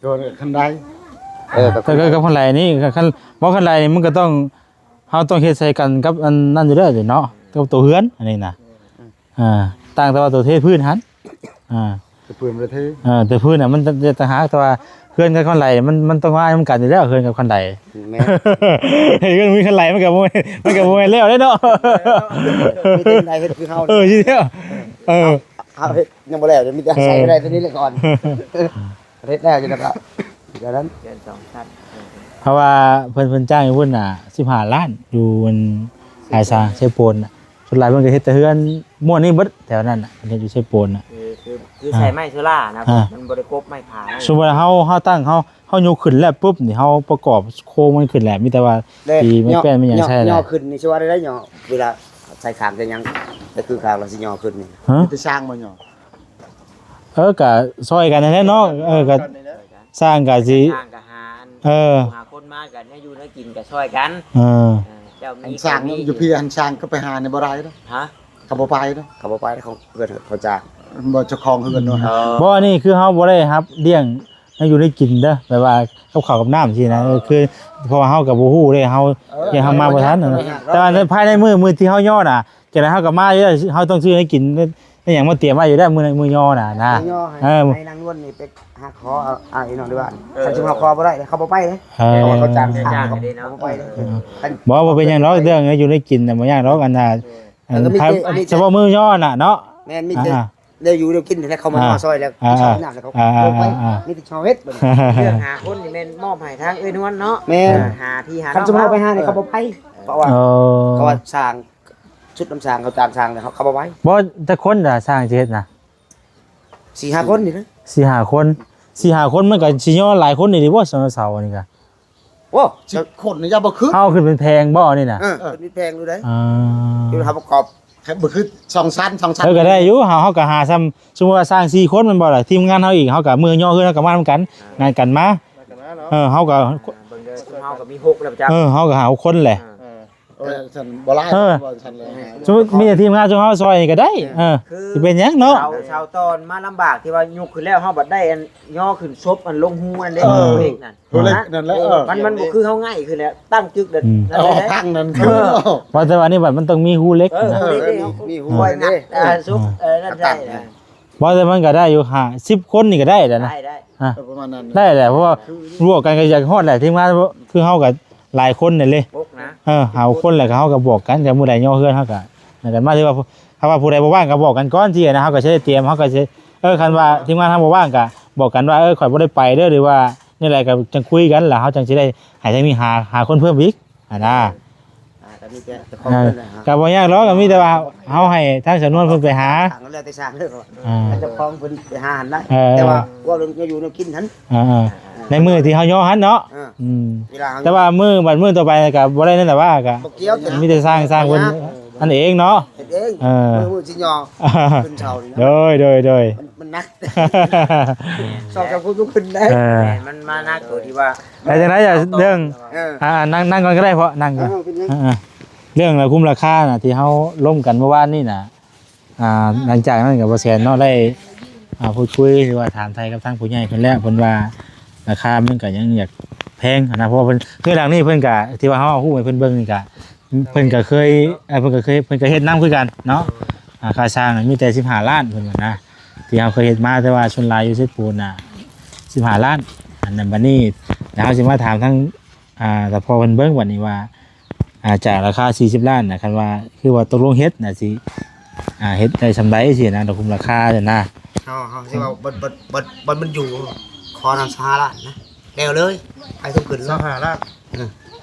ໂຕຄັນໄດ ເອີ ກໍ ກໍ ກໍຄັນໄດນີ້ ຄັນ ບໍ່ ຄັນໄດນີ້ມັນກໍຕ້ອງ ເຮົາຕ້ອງເຮັດໃສ່ກັນກັບອັນນັ້ນຢູ່ແລ້ວເນາະ ກັບໂຕເຮືອນອັນນີ້ນະ ອ່າ ຕ່າງແຕ່ວ່າໂຕເທພື້ນຫັ້ນ ອ່າ ແຕ່ພື້ນບໍ່ໄດ້ເທ ເອີ ແຕ່ພື້ນນະມັນຈະຕ່າງຫາກ ແຕ່ວ່າເຮືອນກັບຄັນໄດມັນ ມັນຕ້ອງມານຳກັນຢູ່ແລ້ວ ເຮືອນກັບຄັນໄດ ແມ່ນ ເຮັດເຮືອນມີຄັນໄດມັນກໍບໍ່ແມ່ນ ມັນກໍບໍ່ແມ່ນແລ້ວເດ້ເນາະ ມີແຕ່ໃດເຮັດຄືເຮົາ ເອີ ຊິແລ້ວ ເອີ ເຮົາເຮັດຍັງບໍ່ແລ້ວ ມີແຕ່ໃສ່ໄດ້ຕົວນີ້ແຫຼະກ່ອນ ເຮັດແລ້ວຈັ່ງໃດກໍ ແບບນັ້ນ ເຮືອນສອງຊັ້ນ ເອີ ເພາະວ່າເພິ່ນ ເພິ່ນຈ້າງຢູ່ພຸ້ນນະ ສິບຫ້າລ້ານ ຢູ່ອັນ ອາຊາ ເຊໂປນນະ ສ່ວນຫຼາຍເພິ່ນກໍເຮັດແຕ່ເຮືອນມ້ວນນີ້ເບິດ ແຖວນັ້ນນະ ເພິ່ນເຮັດຢູ່ເຊໂປນນະ ຄື ຄື ຄື ອ່າ ໃສ່ໄມ້ໂຊລານະ ອ່າ ມັນບໍ່ໄດ້ກົບໄມ້ຜາ ສົມມຸດວ່າເຮົາ ເຮົາຕັ້ງ ເຮົາ ເຮົາຍົກຂຶ້ນແລ້ວປຸບນີ້ ເຮົາປະກອບໂຄງມັນຂຶ້ນແລ້ວ ມີແຕ່ວ່າຕີໄມ້ແປ້ນ ໄມ້ຫຍັງໃສ່ແຫຼະ ຍໍຂຶ້ນນີ້ຊິວ່າໄດ້ຍໍ ເວລາໃສ່ຄາງໃສ່ຫຍັງ ກໍຄືຄາງລະຊິຍໍຂຶ້ນນີ້ ຮະ ມີແຕ່ຊ່າງມາຍໍ ເອີ ກະຊ່ອຍກັນຫັ້ນແຫຼະເນາະ ເອີ ກະຊ່າງກະຊິ ຊ່າງກະຫາ ເອີ ຫາຄົນມາກະແນວຢູ່ແນວກິນກະຊ່ອຍກັນ ເອີ ເອີ ເຈົ້າມີ ອັນຊ່າງຢູ່ພີ້ ອັນຊ່າງກໍໄປຫານີ້ບໍ່ໄດ້ເນາະ ຮະ ເຂົາບໍ່ໄປເນາະ ເຂົາບໍ່ໄປ ເຂົາ ເພິ່ນເຂົາຈ້າງ ບໍ່ ເຈົ້າຂອງເຮືອນເນາະ ເອີ ບໍ່ ອັນນີ້ຄືເຮົາບໍ່ໄດ້ຮັບລ້ຽງ ໃຫ້ຢູ່ໄດ້ກິນເດີ ແບບວ່າກັບເຂົ້າກັບນ້ຳຊີ້ນະ ເອີ ຄື ເພາະວ່າເຮົາກໍບໍ່ຮູ້ເດ້ ເຮົາ ເອີ ເຮົາມາບໍ່ທັນ ເອີ ແຕ່ວ່າໃນ ພາຍໃນມື້ ມື້ທີ່ເຮົາຍໍ້ນະ ຈັ່ງໃດເຮົາກໍມາຢູ່ແລ້ວ ເຮົາຕ້ອງຊື້ໃຫ້ກິນ ໃຫ້ຫຍັງມາຕຽມໄວ້ຢູ່ແລ້ວ ມື້ ມື້ຍໍ້ນະ ນະ ເອີ ໃຫ້ນາງນວນນີ້ໄປຫາຂໍເອົາອ້າຍນ້ອງຢູ່ບ້ານ ເອີ ຄັນຊິມາຂໍບໍ່ໄດ້ ເຂົາບໍ່ໄປເດ້ ເອີ ເພາະວ່າເຂົາຈ້າງ ເຂົາບໍ່ໄປເດ້ ເອີ ບໍ່ ບໍ່ເປັນຫຍັງດອກ ເລື່ອງຢູ່ໄດ້ກິນນະ ບໍ່ຍາກດອກ ອັນນ່າ ເອີ ອັນ ສະເພາະມື້ຍໍ້ນະເນາະ ແມ່ນ ມີແຕ່ ອ່າ ແນວຢູ່ແນວກິນຫັ້ນແຫຼະ ເຂົາມາ ອ່າ ຮອດຊອຍແລ້ວ ອ່າ ເຂົາເຮັດໜ້າແລ້ວ ເຂົາ ອ່າ ເອົາໄປ ອ່າ ມີແຕ່ເຂົາເຮັດບັດນີ້ ເລື່ອງຫາຄົນນີ້ແມ່ນມອບໃຫ້ທາງເອື້ອຍນວນເນາະ ແມ່ນ ອ່າ ຫາທີ່ຫາ ຄັນສົມມຸດເຮົາໄປຫານີ້ ເຂົາບໍ່ໄປ ເພາະວ່າ ເອີ ເຂົາວ່າສ້າງ ຊຸດນຳສ້າງ ເຂົາຈ້າງສ້າງ ເຂົາ ເຂົາບໍ່ໄປ ບໍ່ ຈັກຄົນລະຊ່າງຊິເຮັດນະ ສີ່ຫ້າຄົນນີ້ນະ ສີ່ຫ້າຄົນ ສີ່ຫ້າຄົນມັນກໍຊິຍໍຫຼາຍຄົນນີ້ຕິບໍ່ ເສົານີ້ກະ ໂອ້ ສິບຄົນນີ້ຢ່າບໍ່ຄື ເຮົາຂຶ້ນເປັນແຜງບໍ່ນີ້ນະ ເອີ ເອີ ເປັນແຜງຢູ່ໃດ ອ່າ ຄືເຮົາປະກອບ ແຕ່ບໍ່ຄືສອງຊັ້ນ ສອງຊັ້ນ ເອີ ກໍໄດ້ຢູ່ ເຮົາ ເຮົາກໍຫາຊ່ຳ ສົມມຸດວ່າສ້າງສີ່ຄົນແມ່ນບໍ່ລະ ທີມງານເຮົາອີກ ເຮົາກໍມື້ຍໍເຮືອນ ເຮົາກໍມານຳກັນ ນັດກັນມາ ເອີ ເຮົາກໍ ອ່າ ເບິ່ງເດີ ຊຸມເຮົາກໍມີຫົກແລ້ວ ເອີ ເຮົາກໍຫາຫົກຄົນແຫຼະ ເອີ ເອີ ຊັ້ນບໍ່ຫຼາຍ ເອີ ບໍ່ຊັ້ນເລີຍ ສົມມຸດມີແຕ່ທີມງານຊຸມເຮົາຊ່ອຍນີ້ກໍໄດ້ ເອີ ເອີ ຄື ຊິເປັນຫຍັງເນາະ ເສົາ ເສົາຕອນມາລຳບາກທີ່ວ່າຍົກຂຶ້ນແລ້ວ ເຮົາບັດໄດ້ອັນຍໍຂຶ້ນສົບອັນລົງຮູອັນເດ້ ເອີ ເຫຼັກນັ້ນ ຮູເຫຼັກນັ້ນແຫຼະ ເອີ ມັນ ມັນບໍ່ຄືເຮົາງ່າຍຂຶ້ນແລ້ວ ຕັ້ງຈຶກນັ້ນ ອືມ ນັ້ນແຫຼະ ຕັ້ງນັ້ນຄື ເອີ ວ່າແຕ່ວ່ານີ້ບັດມັນຕ້ອງມີຮູເຫຼັກ ເອີ ນະ ຮູເຫຼັກເດ້ ມີຮູເຫຼັກເດ້ ເອີ ຊຸບ ເອີ ນັ້ນໄດ້ ບໍ່ ແຕ່ມັນກໍໄດ້ຢູ່ ຫ້າ ສິບຄົນນີ້ກໍໄດ້ແຫຼະນະ ໄດ້ ໄດ້ ອ່າ ເອີ ປະມານນັ້ນ ໄດ້ແຫຼະ ເພາະວ່າ ຄື ບວກກັນກໍຢາກຮອດແຫຼະ ທີມງານ ຄືເຮົາກໍຫຼາຍຄົນນັ້ນເລີຍ ຫົກນະ ເອີ ຫ້າຄົນແຫຼະ ກໍເຮົາກໍບວກກັນ ກໍມື້ໃດຍໍເຮືອນເຮົາກໍນັ້ນກັນມາ ຖືວ່າ ຖ້າວ່າຜູ້ໃດບໍ່ວ່າງກໍບອກກັນກ່ອນ ຊີ້ນະ ເຮົາກໍຊິໄດ້ຕຽມ ເຮົາກໍຊິ ເອີ ຄັນວ່າທີມງານເຮົາບໍ່ວ່າງກໍບອກກັນວ່າ ເອີ ຂ້ອຍບໍ່ໄດ້ໄປເດີ ຫຼືວ່າແນວໃດກໍຈັ່ງຄຸຍກັນ ແລ້ວເຮົາຈັ່ງຊິໄດ້ໃຫ້ທາງນີ້ຫາ ຫາຄົນເພີ່ມອີກຫັ້ນນະ ອ່າ ກໍມີແຕ່ເຈົ້າຂອງເພິ່ນແຫຼະ ກໍບໍ່ຍາກດອກ ກໍມີແຕ່ວ່າເຮົາໃຫ້ທາງສຳນວນເພິ່ນໄປຫາ ແລ້ວແຕ່ຊ່າງເດີ ອ່າ ເຈົ້າຂອງເພິ່ນໄປຫາຫັ້ນນະ ເອີ ແຕ່ວ່າເວົ້າເລື່ອງແນວຢູ່ແນວກິນຫັ້ນ ອ່າ ໃນມື້ທີ່ເຮົາຍໍຫັ້ນເນາະ ເອີ ອືມ ເວລາເຮົາ ແຕ່ວ່າມື້ ບັດມື້ຕໍ່ໄປກໍບໍ່ໄດ້ນັ້ນແຫຼະວ່າ ກໍບໍ່ກ່ຽວ ມີແຕ່ຊ່າງ ຊ່າງເພິ່ນ ເອີ ນັ້ນເອງເນາະ ເຮັດເອງ ເອີ ມື້ ມື້ຊິຍໍຂຶ້ນເສົານີ້ນະ ໂດຍ ໂດຍ ໂດຍ ມັນ ມັນໜັກ ສອງສາມຄົນກໍຂຶ້ນໄດ້ ເອີ ແມ່ນ ມັນມາໜັກຕົວທີ່ວ່າ ແລ້ວຈັ່ງໃດ ເອີ ເລື່ອງ ເອີ ອ່າ ນັ່ງ ນັ່ງກ່ອນກໍໄດ້ ເພາະນັ່ງກ່ອນ ເອີ ເປັນຫຍັງ ເອີ ເອີ ເລື່ອງລະຄຸມລາຄານະ ທີ່ເຮົາລົມກັນເມື່ອວານນີ້ນະ ອ່າ ຫຼັງຈາກນັ້ນກໍບໍ່ແສນເນາະ ໄດ້ ອ່າ ພູດຄຸຍ ຫຼືວ່າຖາມໄຖ່ກັບທາງຜູ້ໃຫຍ່ເພິ່ນແລ້ວ ເພິ່ນວ່າລາຄາມັນກໍຍັງຢາກແພງຫັ້ນນະ ເພາະວ່າເພິ່ນ ເຮືອນຫຼັງນີ້ເພິ່ນກໍ ທີ່ວ່າເຮົາເອົາຮູບໃຫ້ເພິ່ນເບິ່ງນີ້ກໍ ເພິ່ນກໍເຄີຍ ເອີ ເພິ່ນກໍເຄີຍ ເພິ່ນກໍເຮັດນຳຄືກັນເນາະ ອ່າ ຄ່າສ້າງມີແຕ່ສິບຫ້າລ້ານ ເພິ່ນວ່ານະ ທີ່ເຮົາເຄີຍເຮັດມາ ແຕ່ວ່າສ່ວນຫຼາຍຢູ່ເຊໂປນນະ ສິບຫ້າລ້ານ ອັນນັ້ນ ບັດນີ້ ແລ້ວເຮົາຊິມາຖາມທາງ ອ່າ ຕາພໍ່ເພິ່ນເບິ່ງບັດນີ້ວ່າ ອ່າ ຈາກລາຄາສີ່ສິບລ້ານນະ ຄັນວ່າ ຄືວ່າຕົກລົງເຮັດນະ ຊິ ອ່າ ເຮັດໄດ້ສ່ຳໃດຊີ້ນະ ລະຄຸມລາຄາຫັ້ນນະ ເຮົາ ເຮົາຊິເວົ້າ ບັດ ບັດ ບັດ ບັດມັນຢູ່ ຂໍນຳຊາວຫ້າລ້ານນະ ແລ້ວເລີຍ ໃຜເຖິງຂຶ້ນ ຊາວຫ້າລ້ານ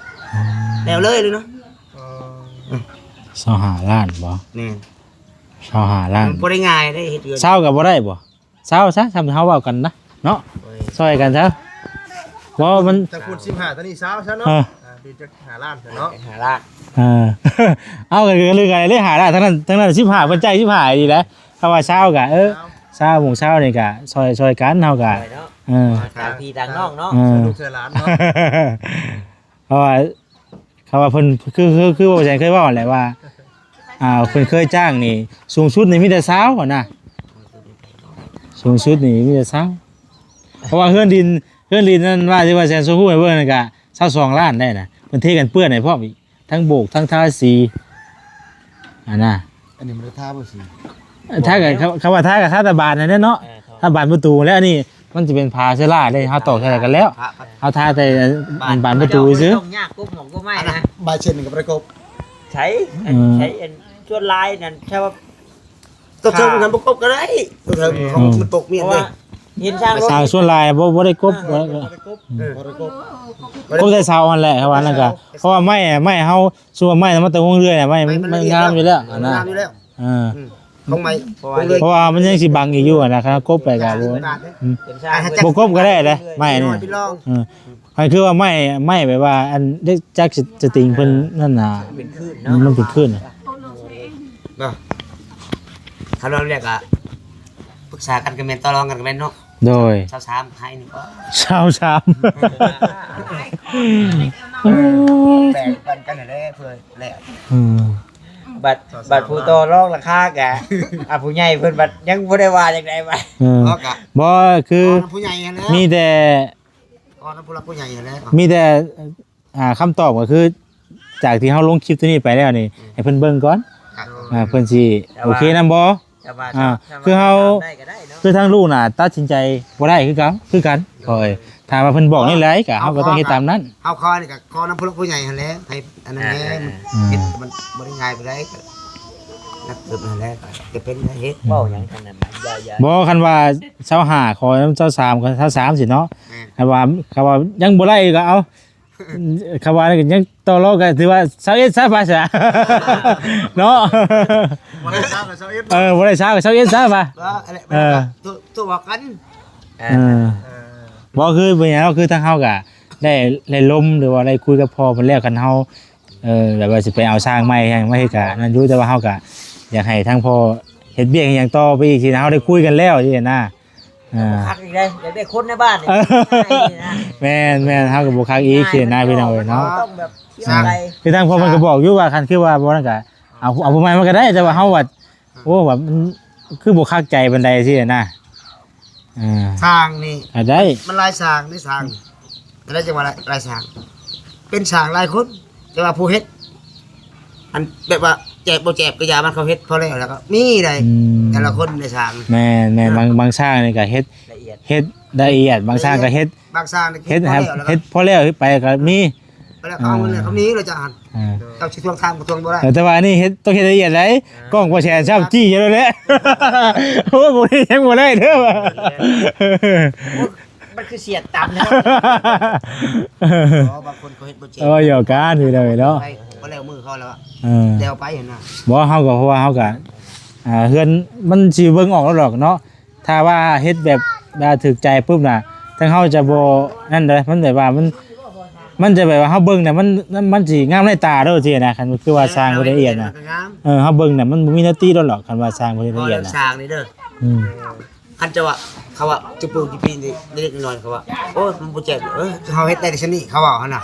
ເອີ ແລ້ວເລີຍເລີຍເນາະ ເອີ ຊາວຫ້າລ້ານບໍ່ ແມ່ນ ຊາວຫ້າລ້ານ ມັນບໍ່ໄດ້ງ່າຍເດ້ເຮັດເຮືອນ ຊາວກໍບໍ່ໄດ້ບໍ່ ຊາວຊະ ຊ່ຳເຮົາເວົ້າກັນນະເນາະ ໂອ້ຍ ຊ່ອຍກັນຊະ ບໍ່ ມັນ ຈາກພຸ້ນສິບຫ້າ ຕອນນີ້ຊາວຊະເນາະ ເອີ ອ່າ ດີຈັກຫ້າລ້ານຊະເນາະ ຫ້າລ້ານ ເອີ ເອົາ ກໍຄືກັນເລີຍ ຫ້າລ້ານ ທັງນັ້ນ ທັງນັ້ນສິບຫ້າ ເພິ່ນຈ່າຍສິບຫ້າ ດີແຫຼະ ຄຳວ່າຊາວກໍ ເອີ ຊາວ ໂມງເຊົ້ານີ້ກໍຊ່ອຍ ຊ່ອຍກັນ ເຮົາກໍ ເອີ ຕ່າງພີ່ຕ່າງນ້ອງເນາະ ເອີ ຊ່ອຍລູກຊ່ອຍຫຼານເນາະ ເພາະວ່າ ຄຳວ່າເພິ່ນ ຄື ຄື ຄືບໍ່ແສນເຄີຍເວົ້າແຫຼະວ່າ ອ່າ ເພິ່ນເຄີຍຈ້າງນີ້ ສູງສຸດນີ້ມີແຕ່ຊາວຫັ້ນນະ ສູງສຸດນີ້ມີແຕ່ຊາວ ເພາະວ່າເຮືອນດິນ ເຮືອນດິນນັ້ນວ່າທີ່ວ່າແສນຊົງຮູ້ໃຫ້ເບິ່ງນັ້ນກະຊາວສອງລ້ານໄດ້ນະ ເພິ່ນເທກັນເປື້ອນໃຫ້ພ້ອມອີກ ທັງໂບກ ທັງທາສີຫັ້ນນະ ອັນນີ້ມັນທາບໍ່ສີ ທາກໍ ຄຳ ຄຳວ່າທາກໍທາແຕ່ບານນັ້ນແຫຼະເນາະ ເອີ ທາບານປະຕູແລ້ວ ອັນນີ້ມັນຈະເປັນຝາເຊລາເດ້ ເຮົາຕອກໃສ່ກັນແລ້ວ ເຮົາທາແຕ່ບານປະຕູຊື່ ບໍ່ຕ້ອງຍາກ ກົບໝອກກົບໄມ້ນະ ບານເຊັ່ນນີ້ກໍບໍ່ໄດ້ກົບ ໃສ ອືມ ໃສ ອັນ ສ່ວນຫຼາຍນັ້ນ ຖ້າວ່າ ຕົວເທິງນັ້ນບໍ່ກົບກໍໄດ້ ຕົວເທິງ ອືມ ຂອງມັນຕົກມຽນເດ້ ເຫັນຊ່າງ ຊ່າງສ່ວນຫຼາຍບໍ່ ບໍ່ໄດ້ກົບ ເອີ ບໍ່ໄດ້ກົບ ເອີ ບໍ່ໄດ້ກົບ ກົບແຕ່ເສົາຫັ້ນແຫຼະ ເຂົາວ່ານັ້ນກະ ເສົາ ເພາະວ່າໄມ້ ໄມ້ເຮົາ ສ່ວນໄມ້ມັນແຕ່ຫົວເຮືອນ ໄມ້ ໄມ້ມັນງາມຢູ່ແລ້ວ ໄມ້ມັນງາມຢູ່ແລ້ວ ອ່າ ອືມ ຂອງໄມ້ ເພາະວ່າ ເພາະວ່າມັນຍັງຊິບັງອີກຢູ່ນະ ຄັນກົບໄປກໍບໍ່ ອືມ ບໍ່ກົບກໍໄດ້ເດ້ ໄມ້ນີ້ ເປັນລອງ ເອີ ອັນຄືວ່າໄມ້ ໄມ້ແບບວ່າ ອັນເດັກຈັກສະຕິງເພິ່ນນັ້ນນະ ເປັນຄື້ນເນາະ ມັນເປັນຄື້ນນະ ເນາະ ຄັນວ່າແລ້ວກໍປຶກສາກັນກໍແມ່ນ ຕໍ່ລອງກັນກໍແມ່ນເນາະ ໂດຍ ຊາວສາມໃຫ້ນີ້ກໍ ຊາວສາມ ແບ່ງປັນກັນຫັ້ນແຫຼະ ເພື່ອແລກ ອືມ ບັດ ບັດຜູ້ຕໍ່ລອງລາຄາກະ ອ່າ ຜູ້ໃຫຍ່ເພິ່ນບັດຍັງບໍ່ໄດ້ວ່າຈັ່ງໃດບັດ ເອີ ບໍ່ ຄື ຂອງຜູ້ໃຫຍ່ຫັ້ນແຫຼະ ມີແຕ່ ຂອງຜູ້ຫຼັກຜູ້ໃຫຍ່ຫັ້ນແຫຼະ ມີແຕ່ ອ່າ ຄຳຕອບກໍຄື ຈາກທີ່ເຮົາລົງຄລິບຕົວນີ້ໄປແລ້ວນີ້ ໃຫ້ເພິ່ນເບິ່ງກ່ອນ ອ່າ ເພິ່ນຊິໂອເຄນຳບໍ່? ແຕ່ວ່າ ອ່າ ຄືເຮົາ ຄືທາງລູກນະຕັດສິນໃຈບໍ່ໄດ້ຄືເກົ່າ ຄືກັນ ຂ້ອຍ ຖ້າວ່າເພິ່ນບອກແນວໃດກໍເຮົາກໍຕ້ອງເຮັດຕາມນັ້ນ ເຮົາຂໍນີ້ກໍຂໍນຳຜູ້ຫຼັກຜູ້ໃຫຍ່ຫັ້ນແຫຼະ ໃຫ້ອັນນັ້ນແຫຼະ ອ່າ ມັນ ອ່າ ເຮັດມັນບໍ່ໄດ້ງ່າຍປານໃດ ນັກເຕີບນັ້ນແຫຼະ ຈະເປັນເຮັດເວົ້າຫຍັງກັນນະ ຢ່າ ຢ່າ ບໍ່ ຄັນວ່າຊາວຫ້າ ຂໍນຳຊາວສາມ ກໍຊາວສາມຊີ້ເນາະ. ແມ່ນ ຄັນວ່າ ຄັນວ່າຍັງບໍ່ໄດ້ກໍເອົາ ຄຳວ່ານັ້ນກໍຍັງຕໍ່ລອງກັນ ຖືວ່າຊາວເອັດຊະ ພາສາເນາະ. ບໍ່ໄດ້ຊາວກໍຊາວເອັດ ເອີ ບໍ່ໄດ້ຊາວກໍຊາວເອັດຊະ ວ່າ ວ່າອັນນັ້ນ ເອີ ໂທ ໂທບອກກັນ. ເອີ ເອີ ບໍ່ ຄືເປັນຫຍັງເນາະ ຄືທາງເຮົາກໍໄດ້ ໄດ້ລົມ ຫຼືວ່າໄດ້ຄຸຍກັບພໍ່ເພິ່ນແລ້ວ ຄັນເຮົາ ເອີ ແບບວ່າຊິໄປເອົາຊ່າງໃໝ່ໃຫ້ມາເຮັດກະນັ້ນຢູ່ ແຕ່ວ່າເຮົາກະຢາກໃຫ້ທາງພໍ່ເຮັດວຽກເຮັດຫຍັງຕໍ່ໄປອີກຊີ້ນະ ເຮົາໄດ້ຄຸຍກັນແລ້ວຊີ້ນະ. ອ່າ ຄັກອີກເດ້ ຢາກໄດ້ຄົນໃນບ້ານນີ້ ເອີ ງ່າຍດີນະ. ແມ່ນໆ ເຮົາກໍບໍ່ຄັກອີກຊີ້ນະ ພີ່ນ້ອງເອີຍເນາະ. ຕ້ອງແບບ ອ່າ ຄືທາງພໍ່ເພິ່ນກໍບອກຢູ່ວ່າ ຄັນຄືວ່າບໍ່ນັ້ນກໍເອົາ ເອົາຜູ້ໃໝ່ມາກໍໄດ້ ແຕ່ວ່າເຮົາວ່າ ໂອ້ ແບບມັນຄືບໍ່ຄັກໃຈປານໃດຊີ້ນະ. ອ່າ ຊ່າງນີ້ ກໍໄດ້ ມັນຫຼາຍຊ່າງເດ້ ຊ່າງ ກໍໄດ້ ຈັ່ງວ່າຫຼາຍ ຫຼາຍຊ່າງ ເປັນຊ່າງຫຼາຍຄົນ ແຕ່ວ່າຜູ້ເຮັດ ອັນແບບວ່າແຈບບໍ່ແຈບກໍຢ່າ ມັນເຂົາເຮັດພໍແລ້ວ ແລ້ວກໍມີໄດ໋. ອືມ ແຕ່ລະຄົນໃນຊ່າງ ແມ່ນໆ ອ່າ ບາງ ບາງຊ່າງນີ້ກໍເຮັດ ລະອຽດ ເຮັດລະອຽດ ບາງຊ່າງກໍເຮັດ ບາງຊ່າງເຮັດ ເຮັດພໍແລ້ວ ເຮັດພໍແລ້ວໄປກໍມີ. ແລ້ວເຂົາເອົາເງິນ ເອີ ແລ້ວເຂົາໜີແລ້ວຈ້າ. ອ່າ ເຈົ້າຊິທວງຖາມກໍທວງບໍ່ໄດ້ ເອີ ແຕ່ວ່າອັນນີ້ເຮັດ ຕ້ອງເຮັດລະອຽດໄດ໋. ອ່າ ກ້ອງບໍ່ແຊນຊ້ຳ ອ່າ ຈີ້ຢູ່ແລ້ວແຫຼະ. ໂອ້ຍ ບໍ່ໄດ້ ຍັງບໍ່ໄດ້ເດີ. ມັນຄືສຽດຕຳເນາະ. ເອີ ບາງຄົນເຂົາເຮັດບໍ່ເຈັບ ເອີ ຫຍອກກັນ ພີ່ນ້ອງເອີຍເນາະ. ໄປ ບໍ່ແລ້ວມືເຂົາແລ້ວ ເອີ ແລ້ວໄປຫັ້ນນະ. ບໍ່ ເຮົາກໍ ເພາະວ່າເຮົາກໍ ອ່າ ເຮືອນມັນຊິເບິ່ງອອກແລ້ວດອກເນາະ. ຖ້າວ່າເຮັດແບບວ່າຖືກໃຈປຶບນະ ທາງເຮົາຈະບໍ່ນັ້ນເດ້ ມັນແບບວ່າມັນ ມັນຈະແບບວ່າເຮົາເບິ່ງນະ ມັນ ມັນ ມັນຊິງາມໃນຕາໂລດຊີ້ນະ. ຄັນຄືວ່າຊ່າງບໍ່ລະອຽດນະ ເອີ ເຮົາເບິ່ງນະ ມັນບໍ່ມີແນວຕິໂລດດອກ ຄັນວ່າຊ່າງບໍ່ລະອຽດນະ. ເລື່ອງຊ່າງນີ້ເດີ ອືມ ຄັນຈະວ່າ ເຂົາວ່າຈຸປູຈິປີນີ້ເລັກໆນ້ອຍໆ ເຂົາວ່າ ໂອ້ຍ ມັນບໍ່ແຈບ ເອີ ເຮົາເຮັດໄດ້ແຕ່ຊຳນີ້ ເຂົາເວົ້າຫັ້ນນະ.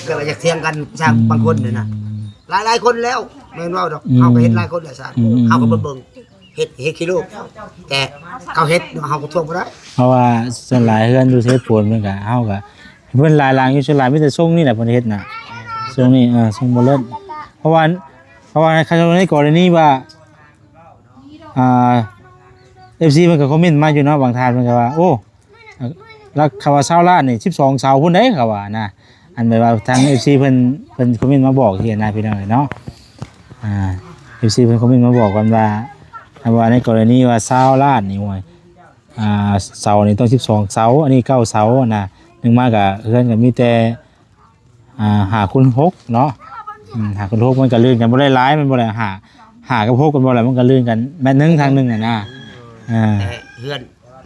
ກໍຢາກຖຽງກັນຊ່າງບາງຄົນນີ້ນະ ອືມ ຫຼາຍໆຄົນແລ້ວ ແມ່ນເວົ້າດອກ ອືມ ເຮົາກໍເຮັດຫຼາຍຄົນແລ້ວຊະ ອືມ ເຮົາກໍບໍ່ເບິ່ງ ເຮັດ ເຮັດຂີ້ໂລກ ແຕ່ເຂົາເຮັດເນາະ ເຮົາກໍທວງບໍ່ໄດ້. ເພາະວ່າສ່ວນຫຼາຍເຮືອນຢູ່ເຊໂປນ ເພິ່ນກໍ ເຮົາກໍ ເພິ່ນຫຼາຍຫຼັງຢູ່ ສ່ວນຫຼາຍມີແຕ່ຊົງນີ້ແຫຼະເພິ່ນເຮັດນະ ຊົງນີ້ ເອີ ຊົງບໍ່ເລີດ. ເພາະວ່າ ເພາະວ່າໃນກໍລະນີວ່າ ອ່າ ເອັຟຊີ ເພິ່ນກໍຄອມເມັນມາຢູ່ເນາະ ບາງທ່ານເພິ່ນກໍວ່າ ໂອ້ ລາຄາວ່າຊາວລ້ານນີ້ ສິບສອງເສົາພຸ້ນເດ້ ເຂົາວ່ານະ. ອັນແບບວ່າທາງເອັຟຊີເພິ່ນ ເພິ່ນຄອມເມັນມາບອກຊີ້ນະ ພີ່ນ້ອງເອີຍເນາະ. ອ່າ ເອັຟຊີເພິ່ນຄອມເມັນມາບອກກັນວ່າ ຖ້າວ່າໃນກໍລະນີວ່າຊາວລ້ານນີ້ ໂອ້ຍ ອ່າ ເສົານີ້ຕ້ອງສິບສອງເສົາ ອັນນີ້ເກົ້າເສົານະ. ໜຶ່ງມາກໍເຮືອນກໍມີແຕ່ ອ່າ ຫ້າຄູນຫົກເນາະ. ອືມ ຫ້າຄູນຫົກມັນກໍລື່ນກັນບໍ່ໄດ້ຫຼາຍ ມັນບໍ່ໄດ້ ຫ້າ ຫ້າກັບຫົກກັນບໍ່ໄດ້ ມັນກໍລື່ນກັນແມັດໜຶ່ງທາງໜຶ່ງຫັ້ນນະ. ອ່າ ແຕ່ເຮືອນ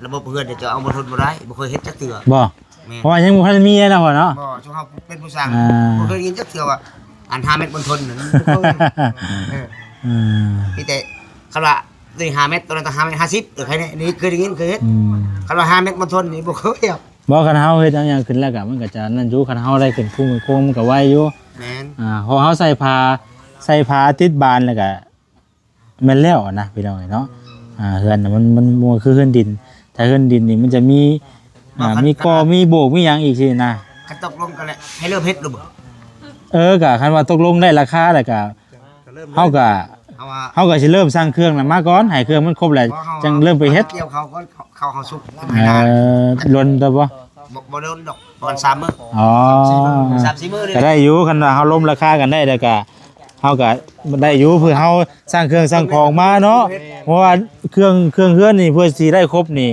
ລະບົບເຮືອນນີ້ເຈົ້າເອົາມາທົນບໍ່ໄດ້ ບໍ່ເຄີຍເຮັດຈັກເທື່ອ. ບໍ່? ແມ່ນ ເພາະວ່າຍັງບໍ່ທັນມີເນາະ ພໍ່ເນາະ. ບໍ່ ຊຸມເຮົາເປັນຜູ້ສ້າງ ອ່າ ບໍ່ເຄີຍໄດ້ຍິນຈັກເທື່ອວ່າ ອັນ ຫ້າແມັດມັນທົນນັ້ນ ບໍ່ເຄີຍ. ເອີ ອ່າ ມີແຕ່ ຄັນວ່າຕົວນີ້ຫ້າແມັດ ຕົວນັ້ນຕ້ອງຫ້າແມັດຫ້າສິບ ເອີ ໃຄແນ່ ນີ້ເຄີຍໄດ້ຍິນ ເຄີຍເຮັດ. ອືມ ຄັນວ່າຫ້າແມັດມັນທົນນີ້ບໍ່ເຄີຍ. ບໍ່ ຄັນເຮົາເຮັດຫຍັງຂຶ້ນແລ້ວກໍ ມັນກໍຈະນັ້ນຢູ່ ຄັນເຮົາໄດ້ຂຶ້ນພູມຂຶ້ນໂຄ້ງມັນກໍໄວຢູ່. ແມ່ນ ອ່າ ເພາະເຮົາໃສ່ຝາ ໃສ່ຝາຕິດບານແລ້ວກໍ ແມ່ນແລ້ວນະ ພີ່ນ້ອງເອີຍເນາະ. ອ່າ ເຮືອນນະ ມັນ ມັນບໍ່ຄືເຮືອນດິນ ຖ້າເຮືອນດິນນີ້ມັນຈະມີ ອ່າ ມີກໍ່ມີໂບກມີຫຍັງອີກຊີ້ນະ. ຄັນຕົກລົງກັນແລ້ວ ໃຫ້ເລີ່ມເຮັດໂລດບໍ່? ເອີ ກະຄັນວ່າຕົກລົງໄດ້ລາຄາແລ້ວກະ ເຮົາກະ ເຮົາວ່າ ເຮົາກະຊິເລີ່ມສັ່ງເຄື່ອງນຳມາກ່ອນ ໃຫ້ເຄື່ອງມັນຄົບແລ້ວ ບໍ່ ເຮົາ ຈັ່ງເລີ່ມໄປເຮັດ. ກ່ຽວເຂົ້າກ່ອນ ເຂົ້າ ເຂົ້າ ເຂົ້າສຸກ ເອີ ດົນເຕີບບໍ່? ບໍ່ ບໍ່ດົນດອກ ປະມານສາມມື້. ອໍ ສາມສີ່ມື້ ສາມສີ່ມື້ນີ້ ກໍໄດ້ຢູ່ ຄັນວ່າເຮົາລົມລາຄາກັນໄດ້ ແລ້ວກໍເຮົາກໍໄດ້ຢູ່ ເພື່ອເຮົາສັ່ງເຄື່ອງສັ່ງຂອງມາເນາະ. ເພາະວ່າເຄື່ອງ ເຄື່ອງເຮືອນນີ້ ເພື່ອຊິໄດ້ຄົບນີ້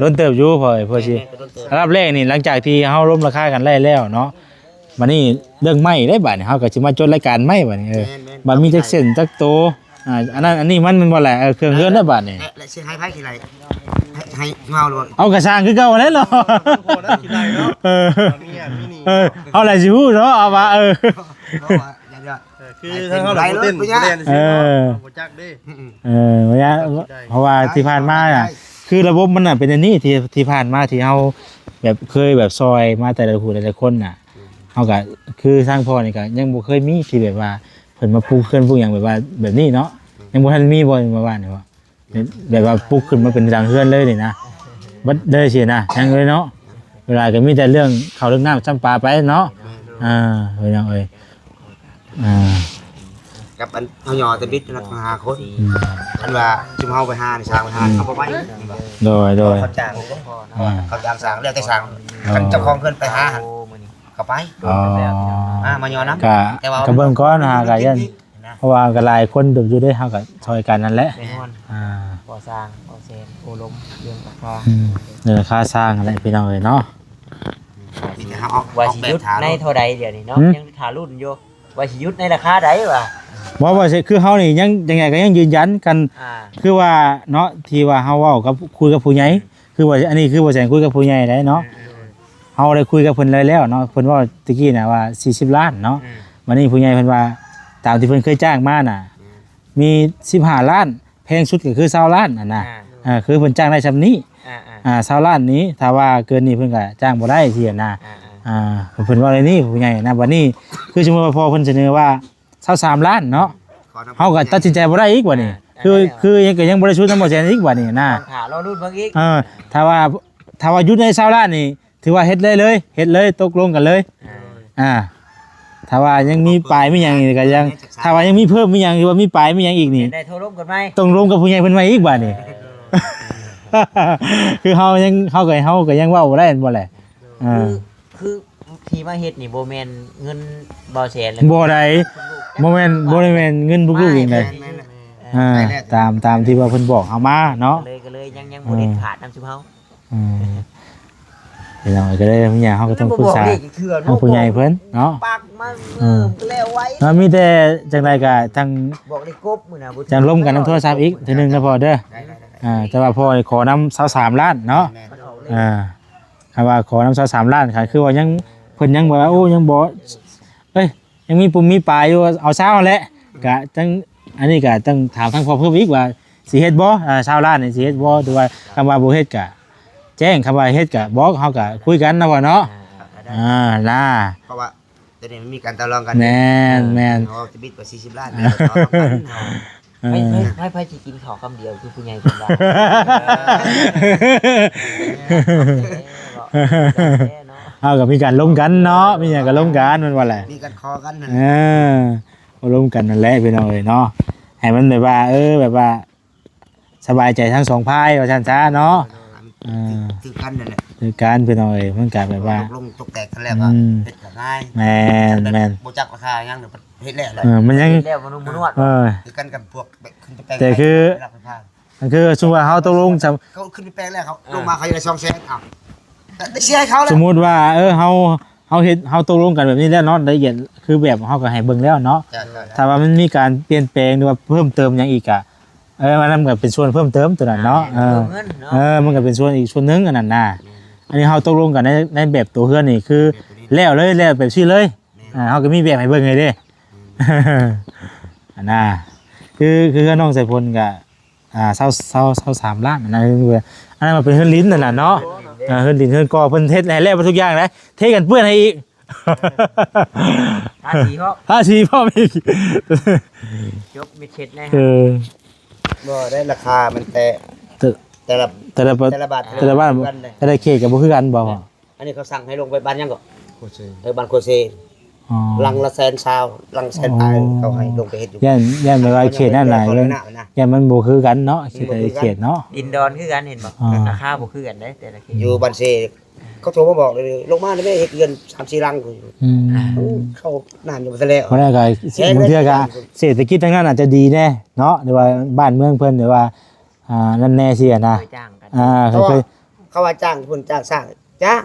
ດົນເຕີບຢູ່ ເພື່ອ ເພື່ອຊິ ແມ່ນໆ ກໍດົນເຕີບ. ອັນດັບແລກນີ້ ຫຼັງຈາກທີ່ເຮົາລົມລາຄາກັນໄດ້ແລ້ວເນາະ ບັດນີ້ເລື່ອງໄມ້ເດ້ ບັດນີ້ເຮົາກໍຊິມາຈົດລາຍການໄມ້ ບັດນີ້ ເອີ ແມ່ນໆ ບັດມີຈັກເສັ້ນຈັກໂຕ ອ່າ ອັນນັ້ນ ອັນນີ້ມັນ ແມ່ນບໍ່ແຫຼະ? ເອີ ເຄື່ອງເຮືອນເດ້ ບັດນີ້ ແລະ ແລະຊິໃຫ້ໃຜຂີ້ໄລ່? ໃຫ້ ໃຫ້ເຮົາບໍ່? ເອົາກະຊ່າງຄືເກົ່າຫັ້ນແຫຼະເນາະ. ເອີ ເຮົາແຫຼະຊິຮູ້ເນາະ ເອົາວ່າ ເອີ ຄືທາງເຮົາບໍ່ເຕັ້ນ ບໍ່ແລ່ນ ເອີ ບໍ່ຈັກເດ້. ເອີ ເພາະວ່າທີ່ຜ່ານມາ ຄືລະບົບມັນນະເປັນອັນນີ້ ທີ່ ທີ່ຜ່ານມາທີ່ເຮົາແບບເຄີຍແບບຊ່ອຍມາແຕ່ລະຜູ້ແຕ່ລະຄົນນະ ເຮົາກະ ຄືທາງພໍ່ນີ້ກະຍັງບໍ່ເຄີຍມີທີ່ແບບວ່າ ເພິ່ນມາປູກເຮືອນປູກຫຍັງແບບວ່າແບບນີ້ເນາະ ຍັງບໍ່ທັນມີບໍ່ ມາບ້ານນີ້ບໍ່ ແບບວ່າປຸກຂຶ້ນມາເປັນຫຼັງເຮືອນເລີຍນີ້ນະ ເບິດເລີຍຊີ້ນະ ຍັງເລີຍເນາະ. ເວລາກໍມີແຕ່ເລື່ອງເຂົ້າເລື່ອງນ້ຳຊຳປາໄປເນາະ. ອ່າ ພີ່ນ້ອງເອີຍ ອ່າ ກັບອັນເຮົາຍໍແຕ່ບິດນະ ທັງຫ້າຄົນ ອືມ ຄັນວ່າຊຸມເຮົາໄປຫານີ້ ຊ່າງໄປຫາ ອືມ ເຂົາບໍ່ໄປ. ໂດຍ ໂດຍ ເຂົາຈ້າງເດ້ ອ່າ ເຂົາຈ້າງຊ່າງ ແລ້ວແຕ່ຊ່າງ ອ່າ ຄັນເຈົ້າຂອງເຮືອນໄປຫາຫັ້ນ ເຂົາໄປ ອໍ ອ່າ ມາຍໍນຳ ກະ ແຕ່ວ່າ ກະເບິ່ງກ່ອນ ຫາກະຢ້ານ ນະ ພາະວ່າກໍຫຼາຍຄົນເຕີບຢູ່ເດ້ ເຮົາກໍຊ່ອຍກັນນັ້ນແຫຼະ ແນ່ນອນ ອ່າ ບໍ່ສ້າງບໍ່ແຊນໂອ້ລົມເລື່ອງລາຄາ ອືມ ເລື່ອງລາຄາສ້າງຫັ້ນແຫຼະພີ່ນ້ອງເອີຍເນາະ ມີແຕ່ເຮົາອອກ ວ່າ ອອກ ຊິ ແບບ ຢູ່ ໃນເທົ່າໃດດຽວນີ້ເນາະ ຫືມ ຍັງຖ້າລຸ້ນຢູ່ ວ່າຊິຢຸດໃນລາຄາໃດຫວາ? ບໍ່ ບໍ່ ຄືເຮົານີ້ຍັງ ຈັ່ງໃດກໍຍັງຢືນຢັນກັນ ອ່າ ຄືວ່າເນາະ ທີ່ວ່າເຮົາເວົ້າກັບ ຄຸຍກັບຜູ້ໃຫຍ່ ອືມ ຄືວ່າ ອັນນີ້ຄືບໍ່ແສງຄຸຍກັບຜູ້ໃຫຍ່ໄດ໋ເນາະ ອືມ ເຮົາໄດ້ຄຸຍກັບເພິ່ນໄດ້ແລ້ວເນາະ ເພິ່ນເວົ້າຕະກີ້ນະວ່າສີ່ສິບລ້ານເນາະ ອືມ ບັດນີ້ຜູ້ໃຫຍ່ເພິ່ນວ່າ ຕາມທີ່ເພິ່ນເຄີຍຈ້າງມານະ ອືມ ມີສິບຫ້າລ້ານ ແພງສຸດກໍຄືຊາວລ້ານຫັ້ນນະ ອ່າ ເອີ ຄືເພິ່ນຈ້າງໄດ້ຊ່ຳນີ້ ອ່າໆ ອ່າ ຊາວລ້ານນີ້ ຖ້າວ່າເກີນນີ້ເພິ່ນກໍຈ້າງບໍ່ໄດ້ຊີ້ນະ ອ່າໆ ອ່າ ເພິ່ນເວົ້າແນວນີ້ຜູ້ໃຫຍ່ນະ ບັດນີ້ຄືສົມມຸດວ່າພໍ່ເພິ່ນສະເໜີວ່າຊາວສາມລ້ານເນາະ ຂໍນຳ ເຮົາກໍຕັດສິນໃຈບໍ່ໄດ້ອີກບັດນີ້ ອ່າ ຄື ຄືຍັງ ກໍຍັງບໍ່ໄດ້ຊຸດນຳບໍ່ແສນອີກບັດນີ້ນະ ຕ້ອງຖ້າລໍລຸ້ນເບິ່ງອີກ ເອີ ຖ້າວ່າ ຖ້າວ່າຢຸດໃນຊາວລ້ານນີ້ ຖືວ່າເຮັດໄດ້ເລີຍ ເຮັດເລີຍ ຕົກລົງກັນເລີຍ ອ່າ ອ່າ ຖ້າວ່າຍັງມີປາຍມີຫຍັງນີ້ກໍຍັງ ຖ້າວ່າຍັງມີເພີ່ມມີຫຍັງ ຫຼືວ່າມີປາຍມີຫຍັງອີກນີ້ ໄດ້ໂທລົມກັນໃໝ່ ຕ້ອງລົມກັບຜູ້ໃຫຍ່ເພິ່ນໃໝ່ອີກບາດນີ້ ເອີ ຄືເຮົາຍັງ ເຮົາກໍ ເຮົາກໍຍັງເວົ້າບໍ່ໄດ້ແມ່ນບໍ່ແຫຼະ ເອີ ຄື ທີ່ມາເຮັດນີ້ບໍ່ແມ່ນເງິນບໍ່ແສນ ບໍ່ໄດ້ ບໍ່ແມ່ນ ບໍ່ໄດ້ແມ່ນເງິນບຸກລຸກອີກໃດ ແມ່ນ ແມ່ນ ອ່າ ຕາມ ຕາມທີ່ວ່າເພິ່ນບອກເຮົາມາເນາະ ກໍເລີຍ ກໍເລີຍຍັງ ຍັງບໍ່ເດັດຂາດນຳຊຸມເຮົາ ອືມ ພີ່ນ້ອງເອີຍ ກໍເລີຍມີຫຍັງເຮົາກໍຕ້ອງປຶກສາທາງຜູ້ໃຫຍ່ເພິ່ນເນາະ ປາກມັນ ເອີ ເລີ່ມກໍແລ້ວໄວ ເນາະ ມີແຕ່ຈັ່ງໃດກໍຈັ່ງ ບອກເລີຍກົບມື້ນະ ຈັ່ງລົມກັນນຳໂທລະສັບອີກເທື່ອໜຶ່ງເດີພໍ່ເດີ ໄດ້ໆໆ ອ່າ ແຕ່ວ່າພໍ່ນີ້ຂໍນຳຊາວສາມລ້ານເນາະ ແມ່ນ ອ່າ ຄັນວ່າຂໍນຳຊາວສາມລ້ານ ກໍຄືວ່າຍັງ ເພິ່ນຍັງແບບວ່າ ໂອ້ ຍັງບໍ່ ເອີຍ ຍັງມີປຸ່ມມີປາຍຢູ່ ເອົາຊາວຫັ້ນແຫຼະ ກະຈັ່ງ ອັນນີ້ກະຕ້ອງຖາມທາງພໍ່ເພີ່ມອີກວ່າ ຊິເຮັດບໍ່ ອ່າ ຊາວລ້ານນີ້ຊິເຮັດບໍ່ ຫຼືວ່າ ຄຳວ່າບໍ່ເຮັດກະແຈ້ງ ຄຳວ່າເຮັດກະບອກ ເຮົາກະຄຸຍກັນເນາະພໍ່ເນາະ ອ່າ ນະ ເພາະວ່າຕອນນີ້ມັນມີການຕໍ່ລອງກັນ ແມ່ນໆ ເຮົາຈະບິດກວ່າສີ່ສິບລ້ານ ເອີ ໃຜ ໃຜ ໃຜ ໃຜຊິກິນເຂົ້າຄຳດຽວຄືຜູ້ໃຫຍ່ເພິ່ນວ່າ ເຮົາກໍມີການລົມກັນເນາະ ມີຫຍັງກໍລົມກັນແມ່ນບໍ່ແຫຼະ ມີການຂໍກັນນັ້ນ ເອີ ກໍລົມກັນນັ້ນແຫຼະພີ່ນ້ອງເອີຍເນາະ ໃຫ້ມັນແບບວ່າ ເອີ ແບບວ່າສະບາຍໃຈທັງສອງຝ່າຍວ່າຊັ້ນຊະເນາະ ເອີ ຖືກກັນນັ້ນແຫຼະ ຖືກກັນພີ່ນ້ອງເອີຍ ມັນກໍແບບວ່າ ຕົກລົງຕົກແຕກກັນແລ້ວກໍ ອືມ ເຮັດກໍງ່າຍ ແມ່ນໆ ບໍ່ຈັກລາຄາຫຍັງ ເຮັດແລ້ວແຫຼະ ເອີ ມັນຍັງ ເຮັດແລ້ວບໍ່ນຸ່ມບໍ່ນວດ ເອີ ຄືກັນກັບພວກ ແຕ່ຄື ອັນຄືສົມມຸດວ່າເຮົາຕົກລົງ ເຂົາຂຶ້ນໄປແປງແລ້ວ ເຂົາ ເອີ ລົງມາເຂົາຢາກໄດ້ສອງແສນ ເອົາ ໄດ້ເສຍໃຫ້ເຂົາແລ້ວ ສົມມຸດວ່າ ເອີ ເຮົາ ເຮົາເຮັດ ເຮົາຕົກລົງກັນແບບນີ້ແລ້ວເນາະ ລະອຽດ ຄືແບບເຮົາກໍໃຫ້ເບິ່ງແລ້ວເນາະ ຖ້າວ່າມັນມີການປ່ຽນແປງ ຫຼືວ່າເພີ່ມເຕີມຫຍັງອີກກະ ເອີ ອັນນັ້ນກໍເປັນສ່ວນເພີ່ມເຕີມຕົວນັ້ນເນາະ ອ່າ ເອີ ເພີ່ມເງິນເນາະ ເອີ ມັນກໍເປັນສ່ວນອີກສ່ວນໜຶ່ງອັນນັ້ນນະ ອືມ ອັນນີ້ເຮົາຕົກລົງກັນໃນ ໃນແບບຕົວເຮືອນນີ້ ຄືແລ້ວເລີຍ ແລ້ວແບບຊີ້ເລີຍ ແມ່ນ ອ່າ ເຮົາກໍມີແບບໃຫ້ເບິ່ງໃຫ້ເດ້ ອືມ ອັນນະ ຄື ຄືເຮືອນນ້ອງສາຍຝົນກໍ ອ່າ ຊາວ ຊາວ ຊາວສາມລ້ານ ອັນນັ້ນຄື ອັນນັ້ນມັນເປັນເຮືອນດິນນັ້ນນະເນາະ ເຮືອນດິນ ເອີ ເຮືອນດິນເຮືອນກໍ່ ເພິ່ນເຮັດໃຫ້ແລ້ວເບິດທຸກຢ່າງເດ້ ເທກັນເປື້ອນໃຫ້ອີກ ທາສີພ້ອມ ທາສີພ້ອມອີກ ຈົບມິດເຊັດແນ່ ເອີ ບໍ່ໄດ້ລາຄາມັນແຕ່ ແຕ່ ແຕ່ລະ ແຕ່ລະ ແຕ່ລະບ້ານ ແຕ່ລະບ້ານ ແຕ່ລະເຂດກໍບໍ່ຄືກັນບໍ່? ອັນນີ້ເຂົາສັ່ງໃຫ້ລົງໄປບ້ານຫຍັງເກາະ? ໂຄເຊ ເອີ ບ້ານໂຄເຊ ອໍ ຫຼັງລະແສນຊາວ ຫຼັງແສນປາຍ ອໍ ເຂົາໃຫ້ລົງໄປເຮັດຢູ່ ຢ້ານ ຢ້ານແບບວ່າເຂດນັ້ນຫຼາຍ ຢ້ານມັນບໍ່ຄືກັນເນາະ ເຂດແຕ່ລະເຂດເນາະ ດິນດອນຄືກັນເຫັນບໍ່? ອໍ ລາຄາບໍ່ຄືກັນເດ້ ແຕ່ລະເຂດ ຢູ່ບ້ານເຊ ເຂົາໂທມາບອກເລີຍ ລົງມາແມ່ເຮັດເຮືອນສາມສີ່ຫຼັງ ອືມ ເຂົານານຢູ່ບໍ່ທັນແລ້ວ ເພາະນັ້ນກໍບາງເທື່ອກໍເສດຖະກິດທາງນັ້ນອາດຈະດີແດ່ເນາະ ຫຼືວ່າບ້ານເມືອງເພິ່ນ ຫຼືວ່າ ອ່າ ນັ້ນແນ່ຊີ້ນະ ເຄີຍຈ້າງກັນ ອ່າ ເຂົາເຄີຍ ເຂົາວ່າຈ້າງເພິ່ນຈ້າງສ້າງ ຈ້າງ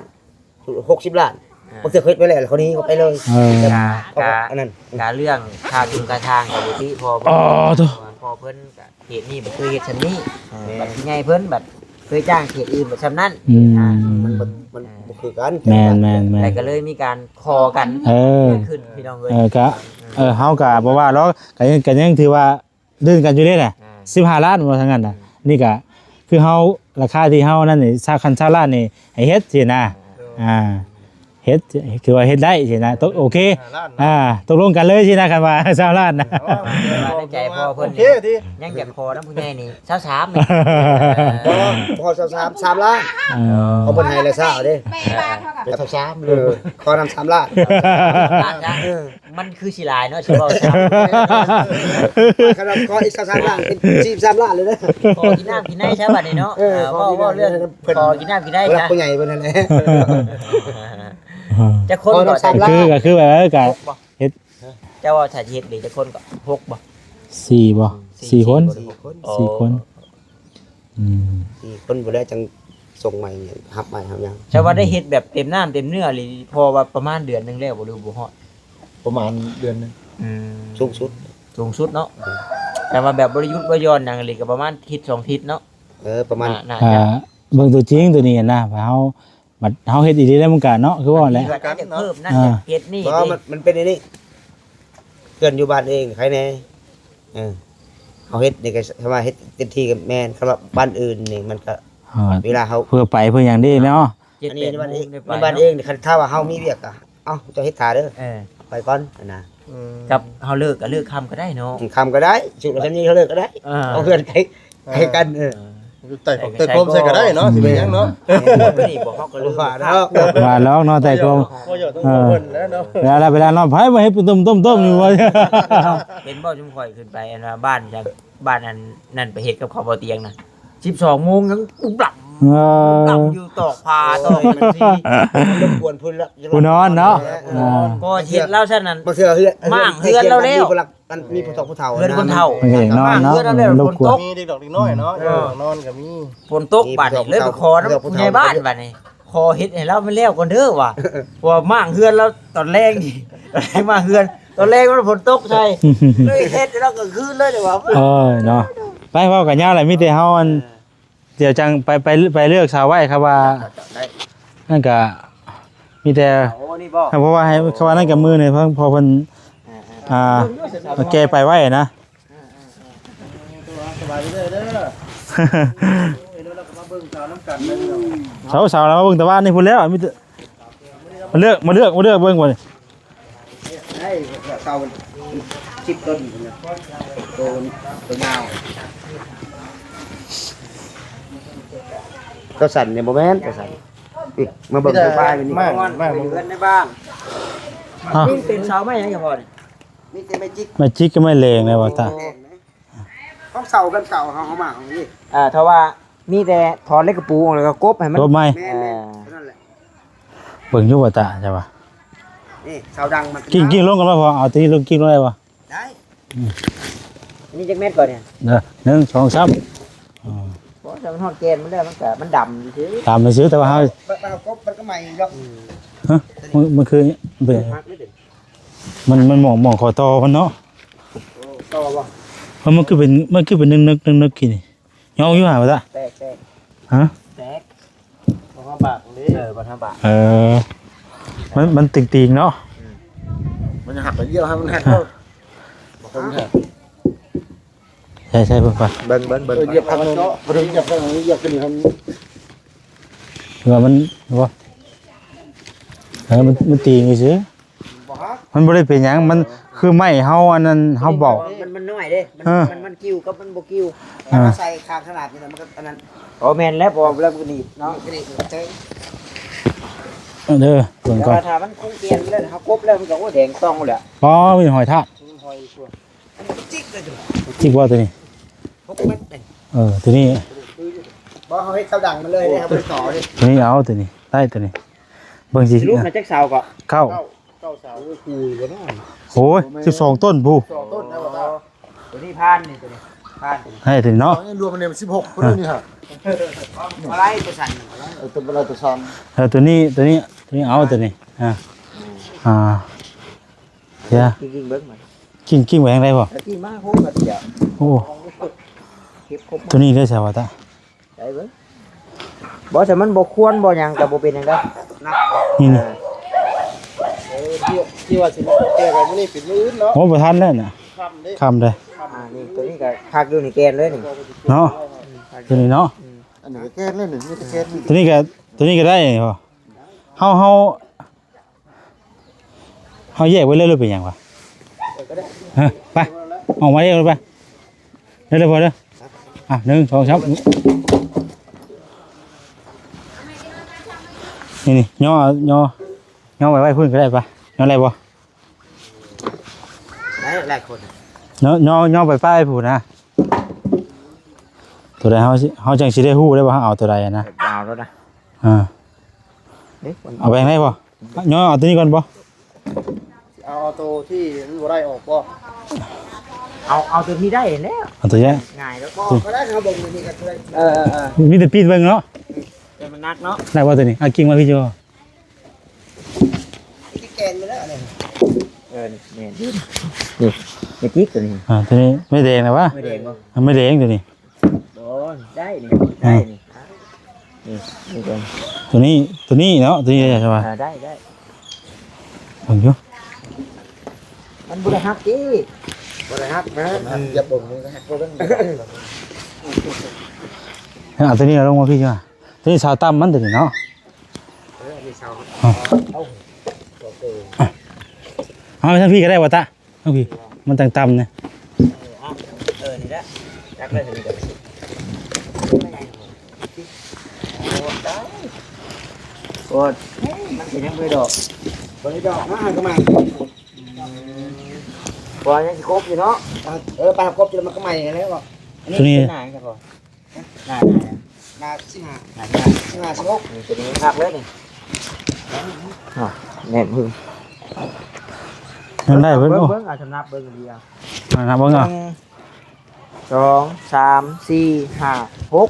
ຫົກສິບລ້ານ ອ່າ ບາງເທື່ອເຄີຍໄປແລ້ວ ເຂົາໜີເຂົາໄປເລີຍ ເອີ ເພາະວ່າອັນນັ້ນ ກະເລື່ອງຄ່າທຸນຄ່າທາງກໍຢູ່ທີ່ພໍ່ເພິ່ນ ອໍ ໂທ້ ເພາະວ່າພໍ່ເພິ່ນກະເຂດນີ້ບໍ່ເຄີຍເຮັດຊ່ຳນີ້ ເອີ ບັດໃຫຍ່ເພິ່ນບັດເຄີຍຈ້າງເຂດອື່ນບັດຊ່ຳນັ້ນ ອືມ ອ່າ ມັນ ມັນບໍ່ຄືກັນ ແມ່ນໆໆ ແລ້ວກໍເລີຍມີການຂໍກັນ ເອີ ເກີດຂຶ້ນ ພີ່ນ້ອງເອີຍ ເອີ ກະ ເອີ ເຮົາກະບໍ່ວ່າດອກ ກະຍັງ ກະຍັງຖືວ່າ ລື່ນກັນຢູ່ເດ້ນະ ອ່າ ສິບຫ້າລ້ານບໍ່ ທາງນັ້ນນະ ອືມ ນີ້ກະຄືເຮົາ ລາຄາທີ່ເຮົານັ້ນນີ້ ຊາວ ຄັນຊາວລ້ານນີ້ໃຫ້ເຮັດຊີ້ນະ ອ່າ ອ່າ ເຮັດ ຄືວ່າເຮັດໄດ້ຊີ້ນະ ຕົກ ໂອເຄ ສິບຫ້າລ້ານນະ ອ່າ ຕົກລົງກັນເລີຍຊີ້ນະ ຄັນວ່າຊາວລ້ານນະ ໃນໃຈພໍ່ເພິ່ນ ໂອເຄຕິ ຍັງຢາກຂໍນຳຜູ້ໃຫຍ່ນີ້ ຊາວສາມ ບໍ່ ບໍ່ຊາວສາມ ສາມລ້ານ ເອີ ເຂົາເພິ່ນໃຫ້ແລ້ວຊາວເດ້ ແມ່ບ້ານເຮົາກໍ ເປັນຊາວສາມ ເອີ ຂໍນຳສາມລ້ານ ເອີ ມັນຄືຊິຫຼາຍເນາະ ຊິເວົ້າຊ້ຳ ຄັນວ່າຂໍອີກຊາວສາມລ້ານ ເປັນສີ່ສິບສາມລ້ານເລີຍເດີ ຂໍກິນນ້ຳກິນໃນຊະບັດນີ້ເນາະ ເອີ ເວົ້າ ເວົ້າເລື່ອງ ເພິ່ນ ຂໍກິນນ້ຳກິນໃນ ຜູ້ຫຼັກຜູ້ໃຫຍ່ເພິ່ນນັ້ນແຫຼະ ຈັກຄົນກໍ ສາມລ້ານ ຄື ກໍຄືແບບວ່າ ເອີ ກະເຮັດ ຈັ ແຕ່ວ່າຖ້າເຮັດນີ້ຈັກຄົນກໍ ຫົກບໍ່? ສີ່ບໍ່? ສີ່ ສີ່ຄົນ ບໍ່ໄດ້ຫົກຄົນ ສີ່ຄົນ. ອໍ ອືມ ສີ່ຄົນພຸ້ນແຫຼະ ຈັ່ງສົ່ງໃໝ່ ຮັບໃໝ່ຮັບຫຍັງ. ແຕ່ວ່າໄດ້ເຮັດແບບເຕັມນ້ຳເຕັມເນື້ອອີ່ຫຼີ ພໍວ່າປະມານເດືອນໜຶ່ງແລ້ວບໍ່ ຫຼືບໍ່ຮອດ? ປະມານເດືອນໜຶ່ງ. ອືມ ສູງສຸດ ສູງສຸດເນາະ. ແຕ່ວ່າແບບບໍ່ໄດ້ຢຸດບໍ່ຢ່ອນຫຍັງອີ່ຫຼີ ກໍປະມານທິດສອງທິດເນາະ. ເອີ ປະມານ ໜ້າ ໜ້າ ອ່າ ຈະ ເບິ່ງຕົວຈິງຕົວນີ້ນະ ເຮົາ ບັດເຮົາເຮັດອີ່ຫຼີແລ້ວມັນກະເນາະ ຄືວ່າແຫຼະ ການເພີ່ມນັ້ນ ອ່າ ເຮັດນີ້ ບໍ່ ນີ້ ມັນ ມັນເປັນອັນນີ້ ເພື່ອນຢູ່ບ້ານເອງໃຄແດ່. ເອີ ເຮົາເຮັດນີ້ກໍ ຄຳວ່າເຮັດເຕັມທີ່ກໍແມ່ນ ຄຳວ່າບ້ານອື່ນນີ້ມັນກໍ ອ່າ ເວລາເຮົາ ເພື່ອໄປເພື່ອຫຍັງເດ້ເນາະ. ເຈັດ ອັນນີ້ ແປດ ບ້ານເອງ ໂມງໄດ້ໄປ ບ້ານເອງ ເນາະ ຄັນຖ້າວ່າເຮົາມີວຽກກໍ ເອົ້າ ເຈົ້າເຮັດຖ້າເດີ ເອີ ໄປກ່ອນຫັ້ນນະ. ອືມ ກັບເຮົາເລີກກໍເລີກຄ່ຳກໍໄດ້ເນາະ ອືມ ຄ່ຳກໍໄດ້ ຊຸມກັນນີ້ເຮົາເລີກກໍໄດ້. ອ່າ ເອົາເຮືອນໄກ ໃຫ້ກັນ ເອີ ເອີ ໃສ່ຂອງໃສ່ໂຄມໃສ່ກໍໄດ້ເນາະ ຊິເປັນຫຍັງເນາະ. ເອີ ນີ້ບອກເຮົາກໍລືມວ່າເນາະ ວ່າແລ້ວເນາະ ໃສ່ໂຄມ ບໍ່ຢອກ ເອີ ເພິ່ນແລ້ວເນາະ. ເວລາ ເວລານອນໄຜມາເຮັດຕົ້ມໆໆຢູ່ວ່າ ເຫັນບໍ່ ຊຸມຂ້ອຍຂຶ້ນໄປ ອັນວ່າບ້ານຫຍັງ ບ້ານອັນນັ້ນ ໄປເຮັດກັບເຂົາບໍ່ຕຽງນະ ສິບສອງໂມງຍັງອຸບລຳ ເອີ ອຸບລຳຢູ່ຕອກຜ້າຕອກ ໂອ້ຍ ມັນຊິ ມັນລົບກວນຜູ້ນອນເນາະ. ເອີ ເອີ ກໍເຮັດແລ້ວຊັ້ນນັ້ນ ບາງເທື່ອເຮືອນ ມ້າງເຮືອນລາວແລ້ວ ມັນມີຜູ້ເຖົ້າຜູ້ເຖົ້າ ເຮືອນຄົນເຖົ້າ ມັນກໍຢາກນອນເນາະ ມັນລົບກວນ ມີເດັກນ້ອຍເນາະ ເອີ ນອນກໍມີ. ຝົນຕົກບາດນີ້ ເລີຍໄປຂໍນຳຜູ້ໃຫຍ່ບ້ານບາດນີ້ ຂໍເຮັດໃຫ້ລາວມັນແລ້ວກ່ອນເດີວ່າ ເພາະວ່າມ້າງເຮືອນລາວຕອນແລງນີ້ ມ້າງເຮືອນຕອນແລງມັນຝົນຕົກໃສ່ ເລີຍເຮັດໃຫ້ລາວກາງຄືນເລີຍ ແຕ່ວ່າ ເອີ ເນາະ ໄປເວົ້າກັນຍາວແຫຼະ ມີແຕ່ເຮົາອັນ ເອີ ດຽວຈັ່ງໄປ ໄປ ໄປເລືອກສາວໄວ້ ຄັນວ່າ ໄດ້ ນັ້ນກະມີແຕ່ ໂອ້ ນີ້ບໍ່ ເພາະວ່າໃຫ້ ເພາະວ່ານັ້ນກະມື້ນີ້ ເພາະ ເພາະເພິ່ນ ອ່າ ອ່າ ແກ່ໄປໄວ້ນະ. ສະບາຍດີເດີ ເດີ ເອີ ແລ້ວເຮົາກໍມາເບິ່ງສາວນຳກັນເດີ. ສາວ ສາວລາວມາເບິ່ງແຕ່ບ້ານນີ້ພຸ້ນແລ້ວ ມີແຕ່ ມາເລືອກ ມາເລືອກ ມາເລືອກເບິ່ງບໍ່ນີ້. ໄດ້ເຕົາສິບຕົ້ນພຸ້ນນະ ໂຕ ໂຕຍາວ ໂຕສັ້ນນີ້ບໍ່ແມ່ນ ໂຕສັ້ນນີ້ ມາເບິ່ງ ເອີ ໂຕປາຍນີ້ ມາ ມາ ເຮືອນໃນບ້ານ. ອ້າວ ນີ້ເປັນເສົາໄມ້ຫຍັງເຈົ້າພໍ່ນີ້? ມີແຕ່ໄມ້ຈິກ ໄມ້ຈິກກັບໄມ້ແຫຼງນະວ່າຕາ. ຂອງເສົາກັນເສົາເຮົາ ເຮົາມາເອົານີ້ ອ່າ ຖ້າວ່າມີແຕ່ຖອນເຫຼັກກະປູອອກ ແລ້ວກໍກົບໃຫ້ມັນ ກົບໃໝ່ ແມ່ນໆ ເອີ ເທົ່ານັ້ນແຫຼະ. ເບິ່ງຢູ່ວ່າຕາ ເຈົ້າວ່າ ນີ້ເສົາດັງມັນ ກິ້ງ ກິ້ງລົງກັນວ່າພໍ ເອົາຕົວນີ້ລົງ ກິ້ງລົງໄດ້ບໍ່? ໄດ້ ອືມ ອັນນີ້ຈັກແມັດກ່ອນນີ້? ເດີ ໜຶ່ງ ສອງ ສາມ ອໍ ເພາະວ່າມັນຮອດແກ່ນມັນແລ້ວ ມັນກໍ ມັນດຳຊື່ ດຳຊື່ ແຕ່ວ່າເຮົາ ມັນ ມັນເອົາກົບ ມັນກໍໃໝ່ຢູ່ດອກ. ອືມ ຮະ ມັນ ມັນຄືເປັນ ມັນ ມັນໝອງ ໝອງຂໍ້ຕໍ່ມັນເນາະ. ໂອ້ ຕໍ່ບໍ່? ເອີ ມັນຄືເປັນ ມັນຄືເປັນນຶກໆ ນຶກໆ ກີ້ນີ້ ຍອງຢູ່ຫາວ່າຕາ. ແຕກ ແຕກ ຮະ ແຕກ ບໍ່ທຳບາກເດ້. ເອີ ບໍ່ທຳບາກ ເອີ ມັນ ມັນຕິງໆ ເນາະ. ອືມ ມັນຈະຫັກໄປຢ້ຽວໃຫ້ມັນຫັກເດີ. ບໍ່ຄົນແທ້ ໃຊ່ ໃຊ່ ເບິ່ງກ່ອນ ເບິ່ງ ເບິ່ງ ເບິ່ງ ເອີ ຢຽບຄັນໜຶ່ງ ບໍ່ໄດ້ຢຽບຄັນໜຶ່ງ ຢຽບຂຶ້ນນີ້ຄັນ ວ່າມັນ ວ່າ ເອີ ມັນ ມັນຕີງຊື່ ບໍ່ຮັກ ມັນບໍ່ໄດ້ເປັນຫຍັງ ມັນຄືໄມ້ເຮົາອັນນັ້ນ ເຮົາເບົາ ມັນ ມັນນ້ອຍເດ້ ມັນ ເອີ ມັນ ມັນກິ້ວກັບມັນບໍ່ກິ້ວ ເອີ ເຮົາໃສ່ຂ້າງຂະໜາດນີ້ ມັນກໍອັນນັ້ນ. ອໍ ແມ່ນແລ້ວ ເພາະວ່າມັນໜີບເນາະ ມັນໜີບເລີຍ. ເອີ ເບິ່ງກ່ອນ ແຕ່ວ່າຖ້າມັນຄົງແກ່ນແລ້ວ ເຮົາກົບແລ້ວ ມັນກໍ ໂອ້ ແດງຕ່ອງແລ້ວ. ອໍ ມີຫອຍທາດ ມີຫອຍຢູ່. ຈິກເລີຍ ຈິກບໍ່ຕົວນີ້? ຫົກແມັດເດ້. ເອີ ຕົວນີ້ ບໍ່ ເຮົາເຮັດເສົາດັງມາເລີຍເດ້ ເຮົາບໍ່ໄດ້ຕໍ່ເດ້. ຕົວນີ້ເອົາ ຕົວນີ້ໄດ້ ຕົວນີ້ ເບິ່ງຊິ ສະຫຼຸບນະ ຈັກເສົາກໍ ເກົ້າ ເກົ້າ ເກົ້າເສົາ. ໂອ້ຍ ກູຢູ່ບໍ່ເນາະ ໂອ້ຍ ສິບສອງຕົ້ນພຸ້ນ ສອງຕົ້ນນະ. ຕົວນີ້ຜ່ານນີ້ ຕົວນີ້ຜ່ານ ໃຫ້ຕົວນີ້ເນາະ ລວມອັນນີ້ມັນສິບຫົກພຸ້ນນີ້. ຮະ ບໍ່ໄດ້ຕົວສັ່ນ ເອີ ຕົວບໍ່ໄດ້ຕົວສັ່ນ. ເອີ ຕົວນີ້ ຕົວນີ້ ຕົວນີ້ເອົາ ຕົວນີ້ ອ່າ ອ່າ ເດີ ກິ້ງໆ ເບິ່ງມາ ກິ້ງ ກິ້ງໄປທາງໃດພໍ່? ກິ້ງມາໂຄງກັນເດ. ໂອ້ ເກັບຄົບ ຕົວນີ້ເດ້ ສາວະຕາ ໄດ້ເບິ່ງ ບໍ່ ຖ້າມັນບໍ່ຄວນບໍ່ຫຍັງກໍບໍ່ເປັນຫຍັງເດ້. ນີ້ ນີ້ ເອີ ທີ່ ທີ່ວ່າຊິມາແກ້ໄວ້ມື້ນີ້ເປັນມື້ອື່ນເນາະ. ໂອ້ ບໍ່ທັນແລ້ວນະ ຄ່ຳເດ້ ຄ່ຳເດ້. ອ່າ ນີ້ ຕົວນີ້ກໍຄັກຢູ່ນີ້ ແກ່ນເລີຍນີ້ເນາະ. ອືມ ຕົວນີ້ເນາະ ອືມ ອັນນີ້ກໍແກ່ນເລີຍນີ້ ມີແຕ່ແກ່ນ. ຕົວນີ້ກໍ ຕົວນີ້ກໍໄດ້ນີ້ພໍ່ ເຮົາ ເຮົາ ເຮົາແຍກໄວ້ເລີຍ ຫຼືເປັນຫຍັງວະ? ຮະ ໄປ ອອກມາເລີຍ ໄປ ເດີ ເດີ ພໍເດີ. ອ່ະ ໜຶ່ງ ສອງ ສາມ ນີ້ ນີ້ ຍໍ ຍໍ ຍໍໄວ້ ໄວ້ພຸ້ນກໍໄດ້. ໄປ ຍໍໄດ້ບໍ່? ໄດ້ຫຼາຍຄົນ ຍໍ ຍໍ ຍໍໄປປ້າຍພຸ້ນນະ. ຕົວໃດເຮົາຊິ ເຮົາຈັ່ງຊິໄດ້ຮູ້ໄດ້ວ່າເຮົາເອົາຕົວໃດນະ. ເອົາແລ້ວນະ ອ່າ ເດ້ ເອົາໄປທາງໃດບໍ່? ຍໍເອົາຕົວນີ້ກ່ອນບໍ່? ຊິ ເອົາ ເອົາໂຕທີ່ມັນບໍ່ໄດ້ອອກບໍ່? ເອົາ ເອົາໂຕທີ່ໄດ້ແຫຼະ ເອົາໂຕເນີ້ຍ ງ່າຍແລ້ວ. ບໍ່ ກໍໄດ້ ເຮົາເບິ່ງຢູ່ນີ້ກໍໄດ້. ເອີໆໆ ມີແຕ່ປີນເບິ່ງເນາະ. ແຕ່ມັນໜັກເນາະ. ໄດ້ບໍ່ໂຕນີ້? ເອົາກິ່ງມາພີ້ຢູ່. ທີ່ແກນໄປແລ້ວນີ້. ເອີ ນີ້ ນີ້ ນີ້ ນີ້ຈິກໂຕນີ້. ອ່າ ໂຕນີ້ໄມ້ແດງນະວະ? ໄມ້ແດງບໍ່? ອ່າ ໄມ້ແດງໂຕນີ້. ບໍ່ ໄດ້ນີ້ ໄດ້ນີ້. ອ່າ ນີ້ ນີ້ ໂຕນີ້ ໂຕນີ້ເນາະ ໂຕນີ້ໄດ້ໃຊ່ປະ? ອ່າ ໄດ້ ໄດ້ ເບິ່ງຢູ່. ມັນບໍ່ໄດ້ຫັກຕິ? ບໍ່ໄດ້ຫັກນະ. ຢ່າເບິ່ງມັນກໍຫັກບໍ່ເບິ່ງ. ເອົາໂຕນີ້ເອົາລົງມາພີ້ຢູ່. ໂຕນີ້ເສົາຕ່ຳມັນໂຕນີ້ເນາະ. ເອີ ອັນນີ້ເສົາ ເອົາ ເອົາ ເອົາໄປທາງພີ້ກໍໄດ້ບໍ່ຕາ? ເອົາພີ້ ມັນຕັ້ງຕ່ຳນະ. ເອີ ເອົາ ເອີ ນີ້ແຫຼະ ຈັກໄດ້ເທົ່ານີ້ກໍ ໂອ້ ຕາຍ ໂອ້ ມັນຊິຍັງບໍ່ໄດ້ດອກ ບໍ່ໄດ້ດອກນະ ຫາກໍມາ ອືມ ບໍ່ ຍັງຊິຄົບຢູ່ເນາະ. ເອີ ປາກົບຢູ່ ແລ້ວມັນກໍໃໝ່ແລ້ວ. ອັນນີ້ ໂຕນີ້ ເປັນໜາງຊະບໍ່? ໜ້າ ໜ້າ ໜ້າສິບຫ້າ ໜ້າສິບຫ້າ ສິບຫ້າ ສິບຫົກ ນີ້ ໂຕນີ້ຄັກເລີຍນີ້. ອ່າ ແໜ້ນຫຶ້ມ ຍັງໄດ້ເບິ່ງ ເບິ່ງ ເບິ່ງ ອ່າ ສຳນັບເບິ່ງດີ ອ່າ ນັບເບິ່ງ ອ່າ ໜຶ່ງ ສອງ ສາມ ສີ່ ຫ້າ ຫົກ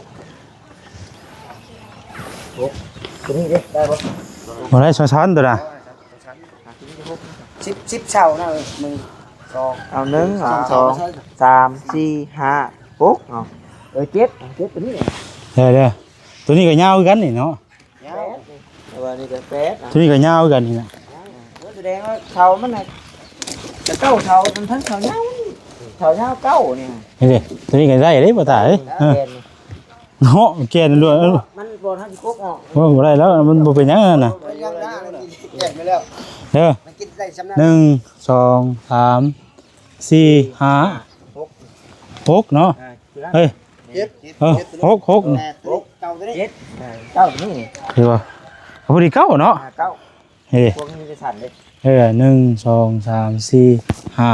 ຫົກ ໂຕນີ້ເດ້ ໄດ້ບໍ່? ບໍ່ໄດ້ ຊ້ອນໆ ໂຕນະ. ສິບ ສິບເສົານະ ເອີ ໜຶ່ງ ສອງ ເອົາ ໜຶ່ງ ສອງ ສອງ ສາມ ສີ່ ຫ້າ ຫົກ ເອົາ ເອີ ເຈັດ ເຈັດ ໂຕນີ້ ເດີ ໂຕນີ້ກໍຍາວຄືກັນນີ້ເນາະ. ຍາວ ແຕ່ວ່ານີ້ກໍແປດ ໂຕນີ້ກໍຍາວຄືກັນນີ້ນະ. ໂອ້ ສະແດງວ່າເສົາມັນນະ ກະເກົ້າເສົາ ມັນທັງເສົາຍາວ ເສົາຍາວເກົ້ານີ້. ນີ້ເດ້ ໂຕນີ້ກໍໄດ້ເດ້ ບໍ່ຕາຍເດ້. ເອີ ແມ່ນ ເນາະ ແກ່ນດ້ວຍ ເອີ ມັນບໍ່ທັນຊິກົກອອກ ໂອ້ ບໍ່ໄດ້ແລ້ວ ມັນບໍ່ເປັນຫຍັງນັ້ນນະ. ເອີ ແກ່ນໄປແລ້ວ ເດີ ມັນກິນໄດ້ສ່ຳນັ້ນ. ໜຶ່ງ ສອງ ສາມ ສີ່ ຫ້າ ຫົກ ຫົກເນາະ. ອ່າ ເອີ ເຈັດ ເອີ ຫົກ ຫົກ ແປດ ຫົກ ເກົ້າ ເຈັດ ເກົ້ານີ້ ຄືວ່າ ພໍດີເກົ້າເນາະ. ອ່າ ເກົ້າ ເອີ ພວກນີ້ຈະສັ່ນເດ້. ເອີ ໜຶ່ງ ສອງ ສາມ ສີ່ ຫ້າ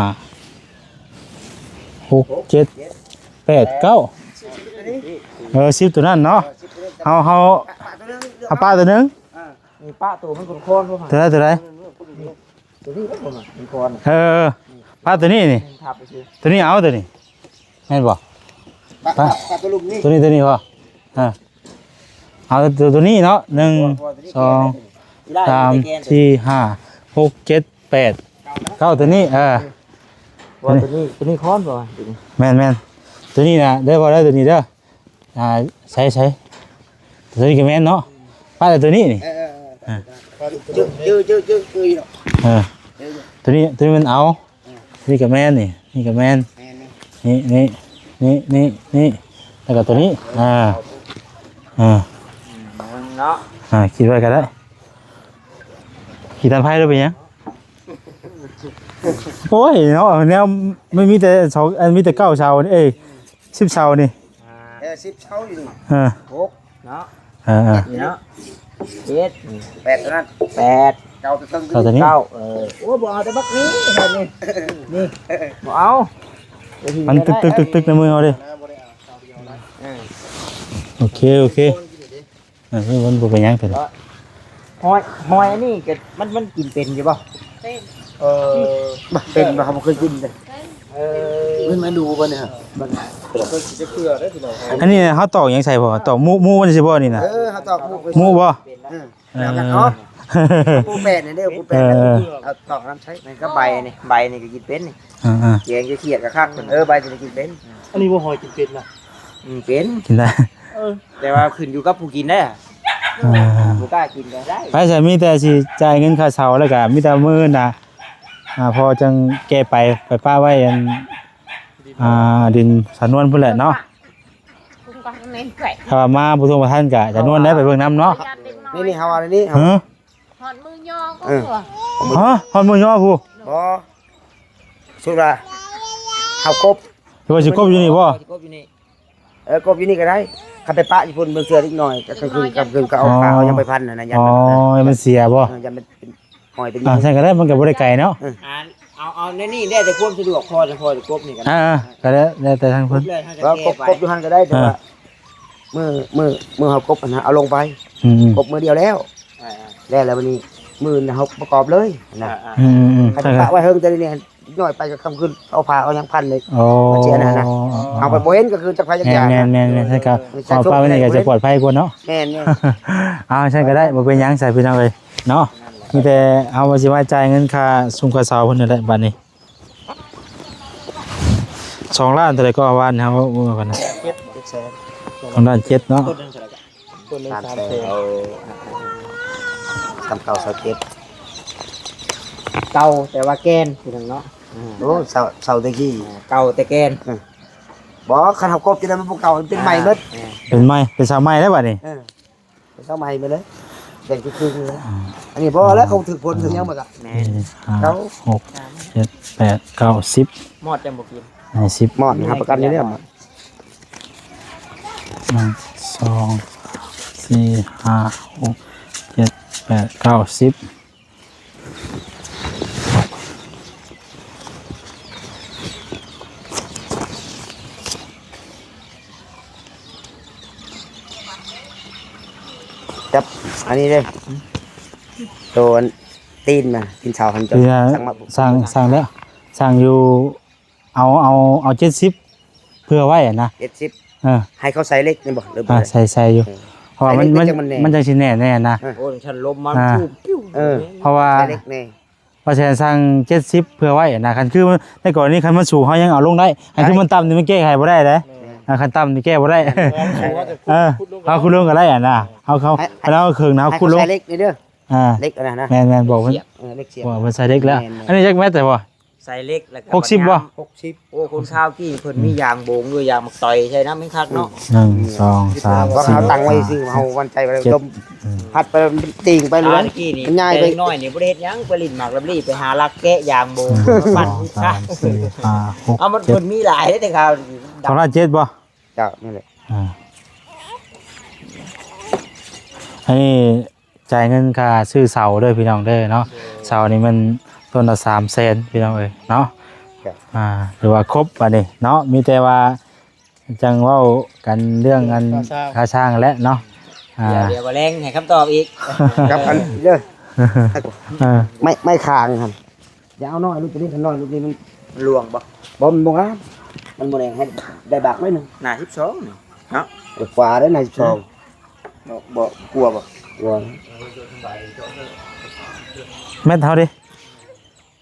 ຫົກ ເຈັດ ແປດ ເກົ້າ ເອີ ສິບໂຕນັ້ນເນາະ. ເຮົາ ເຮົາ ເຮົາປະໂຕໜຶ່ງ ອ່າ ນີ້ປະໂຕມັນຄອນໆ ໂຕໃດ ໂຕໃດ? ໂຕນີ້ບໍ່ ມັນຄອນ ເອີ ປະໂຕນີ້ນີ້ ໂຕນີ້ເອົາໂຕນີ້ ແມ່ນບໍ່? ປະ ປະ ປະໂຕລຸ່ມນີ້ ໂຕນີ້ ໂຕນີ້ບໍ່? ອ່າ ເອົາໂຕ ໂຕນີ້ເນາະ ໜຶ່ງ ສອງ ສາມ ສີ່ ຫ້າ ຫົກ ເຈັດ ແປດ ເກົ້າ ໂຕນີ້ ເອີ ວ່າໂຕນີ້ ໂຕນີ້ຄອນບໍ່? ແມ່ນໆ ໂຕນີ້ນະ ເດີ ບໍ່ໄດ້ໂຕນີ້ເດີ. ອ່າ ໃສ່ ໃສ່ ໂຕນີ້ກໍແມ່ນເນາະ ປະແຕ່ໂຕນີ້ນີ້ ເອີ ເອີ ເອີ ເອີ ເຈີ ເຈີ ເຈີ ເອີ ເນາະ ເອີ ເອີ ໂຕນີ້ ໂຕນີ້ມັນເອົາ ນີ້ກໍແມ່ນນີ້ ນີ້ກໍແມ່ນ ແມ່ນນີ້ ນີ້ ນີ້ ນີ້ ນີ້ ນີ້ ແລ້ວກໍໂຕນີ້ ອ່າ ອ່າ ອືມ ເນາະ ອ່າ ຄິດໄວ້ກໍໄດ້ ຂີ້ຕັນໄພເດີ ເປັນຫຍັງ? ໂອ້ຍເນາະ ແນວມັນມີແຕ່ສອງ ອັນ ມີແຕ່ເກົ້າເສົາ ເອີຍ ສິບເສົານີ້ ອ່າ ເອີ ສິບເສົາຢູ່ນີ້ ເອີ ຫົກ ເນາະ ເອີໆ ນີ້ເນາະ ເຈັດ ແປດເທົ່ານັ້ນ ແປດ ເກົ້າ ເທິງ ເກົ້າ ໂຕນີ້ ເກົ້າ ເອີ ໂອ້ ບໍ່ເອົາແຕ່ບັກນີ້ ແບບນີ້ ນີ້ ບໍ່ເອົາ ມັນຕຶກໆໆໃນມືເຮົາເດ້ ເອີ ໂອເຄ ໂອເຄ ເອີ ມັນບໍ່ເປັນຫຍັງ ເອີ ຫອຍ ຫອຍອັນນີ້ກໍ ມັນ ມັນກິນເປັນຢູ່ບໍ່? ເປັນ ເອີ ບໍ່ເປັນບໍ່ ເຮົາບໍ່ເຄີຍກິນເລີຍ ເອີ ມັນມາດູບໍ່ນີ້ ມັນບໍ່ເຄີຍກິນຈັກເທື່ອເດ້ພີ່ນ້ອງ. ອັນນີ້ເຮົາຕອກຫຍັງໃສ່ບໍ່? ຕອກໝູ ໝູມັນຊິບໍ່ນີ້ນະ? ເອີ ເຮົາຕອກໝູ ໝູບໍ່? ເອີ ເອີ ເອົາປູແປນນີ້ເດ້ ປູແປນ ເອີ ເອົາຕອກນ້ຳໃສ່ ມັນກໍໃບນີ້ ໃບນີ້ກໍກິນເປັນນີ້ ອ່າໆ ແກງຈະຂຽດກໍຄັກ ເອີ ໃບນີ້ກິນເປັນ ອັນນີ້ບໍ່ຫອຍກິນເປັນນະ? ອືມ ເປັນ ກິນໄດ້ ເອີ ແຕ່ວ່າຂຶ້ນຢູ່ກັບຜູ້ກິນເດ້ ອ່າ ຜູ້ກ້າກິນກໍໄດ້ ໄປ ສະ ມີແຕ່ຊິຈ່າຍເງິນຄ່າເຊົ່າ ແລ້ວກໍມີແຕ່ມື້ໜ້າ ອ່າ ພໍຈັ່ງແກ້ໄປ ໄປປະໄວ້ອັນ ອ່າ ດິນສານວນພຸ້ນແຫຼະເນາະ ຖ້າວ່າມາບໍ່ທົ່ວບໍ່ທັນກໍສານວນໄດ້ໄປເບິ່ງນຳເນາະ ນີ້ໆ ເຮົາເອົານີ້ ຮະ ຮອດມື້ຍໍກໍ ເອີ ຕົວະ ຮະ ຮອດມື້ຍໍພຸ້ນ ບໍ່ ສຸດວ່າເຮົາກົບ ຫຼືວ່າຊິກົບຢູ່ນີ້ບໍ່? ຊິກົບຢູ່ນີ້ ເອີ ກົບຢູ່ນີ້ກໍໄດ້ ຄັນໄປປະຢູ່ພຸ້ນ ບາງເທື່ອເດັກນ້ອຍກໍຄືກັບຄືກັບເອົາຂາວຍັງໄປພັນຫັ້ນນະ ຢ້ານ ອໍ ມັນເສຍບໍ່? ເອີ ຢ້ານມັນເປັນຫອຍເປັນ ອ່າ ຊັ້ນກໍໄດ້ ມັນກໍບໍ່ໄດ້ໄກເນາະ ເອີ ເອົາ ເອົາແນວນີ້ແດ່ ແຕ່ຄວາມສະດວກ ພໍ ພໍຈະກົບນີ້ກໍໄດ້ ອ່າໆ ກໍແລ້ວແຕ່ທາງເພິ່ນ ກໍກົບ ກົບຢູ່ຫັ້ນກໍໄດ້ ແຕ່ວ່າ ອ່າ ມື້ ມື້ ມື້ເຮົາກົບຫັ້ນນະ ເອົາລົງໄປ ອືມ ກົບມື້ດຽວແລ້ວ ອ່າໆ ແລ້ວ ແລ້ວບັດນີ້ ມື້ນະ ເຮົາປະກອບເລີຍນະ. ອ່າໆ ອືມໆ ຄັນປະໄວ້ເຮິງແຕ່ນີ້ ນ້ອຍໄປກໍຄ່ຳຄືນ ເອົາຜ້າເອົາຫຍັງພັນເລີຍ. ໂອ້ ມັນເສຍໜ້ານະ. ເຮົາໄປບໍ່ເຫັນກໍຄືຈັກໃຜຈັກຢ່າງ. ແມ່ນໆໆ ໃຊ່ກໍ ເອົາປະໄວ້ນີ້ກໍຈະປອດໄພກວ່າເນາະ. ແມ່ນໆ ເອົາ ຊັ້ນກໍໄດ້ ບໍ່ເປັນຫຍັງ ໃສ່ພີ່ນ້ອງເອີຍເນາະ. ມີແຕ່ເຮົາວ່າຊິມາຈ່າຍເງິນຄ່າຊຸມຄ່າເຊົ່າເພິ່ນນັ້ນແຫຼະ ບັດນີ້. ສອງລ້ານເທົ່າໃດກໍວ່ານະ ເຮົາເບິ່ງກັນນະ. ເຈັດ ເຈັດແສນ ສອງລ້ານເຈັດເນາະ. ຕົ້ນໜຶ່ງສາມແສນ ເອົາ ສາມເກົ້າ ຊາວເຈັດ ເກົ່າແຕ່ວ່າແກ່ນ ພີ່ນ້ອງເນາະ. ໂອ້ ເຊົ່າ ເຊົ່າແຕ່ກີ້ ເກົ່າແຕ່ແກ່ນ. ບໍ່ ຄັນເຮົາກົບຈັ່ງໃດມັນບໍ່ເກົ່າ ມັນເປັນໃໝ່ໝົດ. ເປັນໃໝ່ ເປັນຊາວໃໝ່ແລ້ວບັດນີ້. ເອີ ເອົາໃໝ່ໄປເລີຍ ແບ່ງຄືນເລີຍ. ອ່າ ອັນນີ້ບໍ່ແລ້ວ ເຂົາຖືກຜົນຖືກຫຍັງມາກະ. ແມ່ນ ສີ່ ຫ້າ ຫົກ ເຈັດ ແປດ ເກົ້າ ສິບ ມອດຍັງບໍ່ກິນ. ໃຫ້ສິບ ມອດຮັບປະກັນຢູ່ແລ້ວ. ໜຶ່ງ ສອງ ສາມ ສີ່ ຫ້າ ຫົກ ເຈັດ ແປດ ເກົ້າ ສິບ. ຈັບອັນນີ້ເດ້ ໂຕອັນຕີນນະ ຕີນເສົາຫັ້ນ ເຈົ້າ ເອີ ສັ່ງມາ ສັ່ງ ສັ່ງແລ້ວ ສັ່ງຢູ່ ເອົາ ເອົາ ເອົາເຈັດສິບ ເພື່ອໄວ້ນະ ເຈັດສິບ. ເອີ ໃຫ້ເຂົາໃສ່ເຫຼັກນີ້ບໍ່ ຫຼືບໍ່ ອ່າ ໃສ່ ໃສ່ຢູ່. ເອີ ເພາະວ່າມັນ ໃສ່ເຫຼັກມັນ ມັນຈັ່ງຊິແໜ້ນແນ່ນະ. ເອີ ໂອ້ ຄັນລົມມາ ເອີ ເອີ ເພາະວ່າ ໃສ່ເຫຼັກແນ່ ວ່າແສນສັ່ງເຈັດສິບເພື່ອໄວ້ນະ. ຄັນຄືໃນກໍລະນີຄັນມັນສູງເຮົາຍັງເອົາລົງໄດ້ ຄັນຄືມັນຕ່ຳນີ້ມັນແກ້ໄຂບໍ່ໄດ້ເດ້. ແມ່ນ ອ່າ ຄັນຕ່ຳນີ້ແກ້ບໍ່ໄດ້. ແມ່ນ ເອີ ເຮົາຂຸດລົງກໍໄດ້ຫັ້ນນະ ເຮົາ ເຮົາ ໃຫ້ ເຮົາເຄິ່ງນະ ເຮົາຂຸດລົງ ໃຫ້ເຂົາໃສ່ເຫຼັກນີ້ເດີ. ອ່າ ເຫຼັກອັນນັ້ນນະ ແມ່ນໆ ບອກເພິ່ນ ເຫຼັກສຽບ ເອີ ເຫຼັກສຽບ ບອກເພິ່ນໃສ່ເຫຼັກແລ້ວ. ແມ່ນໆ ອັນນີ້ຈັກແມັດແຕ່ບໍ່? ໃສ່ເຫຼັກແລ້ວກໍ ຫົກສິບ ບໍ່ ຫົກສິບ. ໂອ້ ຄົນຊາວກີ້ເພິ່ນ ອືມ ມີຢາງໂບງດ້ວຍ ຢາງໝາກຕອຍໃສ່ນຳແມ່ນຄັກເນາະ. ໜຶ່ງ ສອງ ສາມ ສີ່ ເຮົາຕັ້ງໄວ້ຊື່ເຮົາໝັ້ນໃຈໄປ ເຈັດ ລົມ ອືມ ພັດໄປຕີງໄປເລີຍ. ຕາກີ້ນີ້ ມັນຍ້າຍໄປ ເດັກນ້ອຍນີ້ບໍ່ໄດ້ເຮັດຫຍັງ ໄປຫຼິ້ນໝາກລຳລີ ໄປຫາລັກແກະຢາງໂບງ ມາປັ້ນ ສອງ ສາມ ສີ່ ຫ້າ ຫົກ ເອົາ ມັນ ເຈັດ ເພິ່ນມີຫຼາຍເດ້ແຕ່ເຂົາ ສອງລ້ານເຈັດ ບໍ່? ເຈົ້າ ນັ້ນແຫຼະ. ອ່າ ອັນນີ້ ຈ່າຍເງິນຄ່າຊື້ເສົາເດີພີ່ນ້ອງເດີເນາະ. ໂດຍ ເສົານີ້ມັນຕົ້ນລະສາມແສນພີ່ນ້ອງເອີຍເນາະ. ອ່າ ຖືວ່າຄົບບັດນີ້ເນາະ ມີແຕ່ວ່າຈັ່ງເວົ້າກັນເລື່ອງອັນ ຄ່າສ້າງ ຄ່າສ້າງແຫຼະເນາະ. ອ່າ ດຽວ ດຽວບໍ່ແລງໃຫ້ຄຳຕອບອີກ ກັບອັນເດີ ເອີ ໄມ້ ໄມ້ຄາງຫັ້ນ ຢ່າເອົານ້ອຍ ລູກໂຕນີ້ ຄັນນ້ອຍລູກນີ້ມັນ ມັນຫຼວງບໍ່? ບໍ່ ມັນບໍ່ງາມ ມັນບໍ່ແນງ ໃຫ້ໄດ້ບາກໜ້ອຍໜຶ່ງ. ໜ້າສິບສອງນີ້ເນາະ ເອີ ຂວາເດ້ ໜ້າສິບສອງ. ບໍ່ ບໍ່ ກົວບໍ່? ກົວ. ແມັດເຮົາເດ້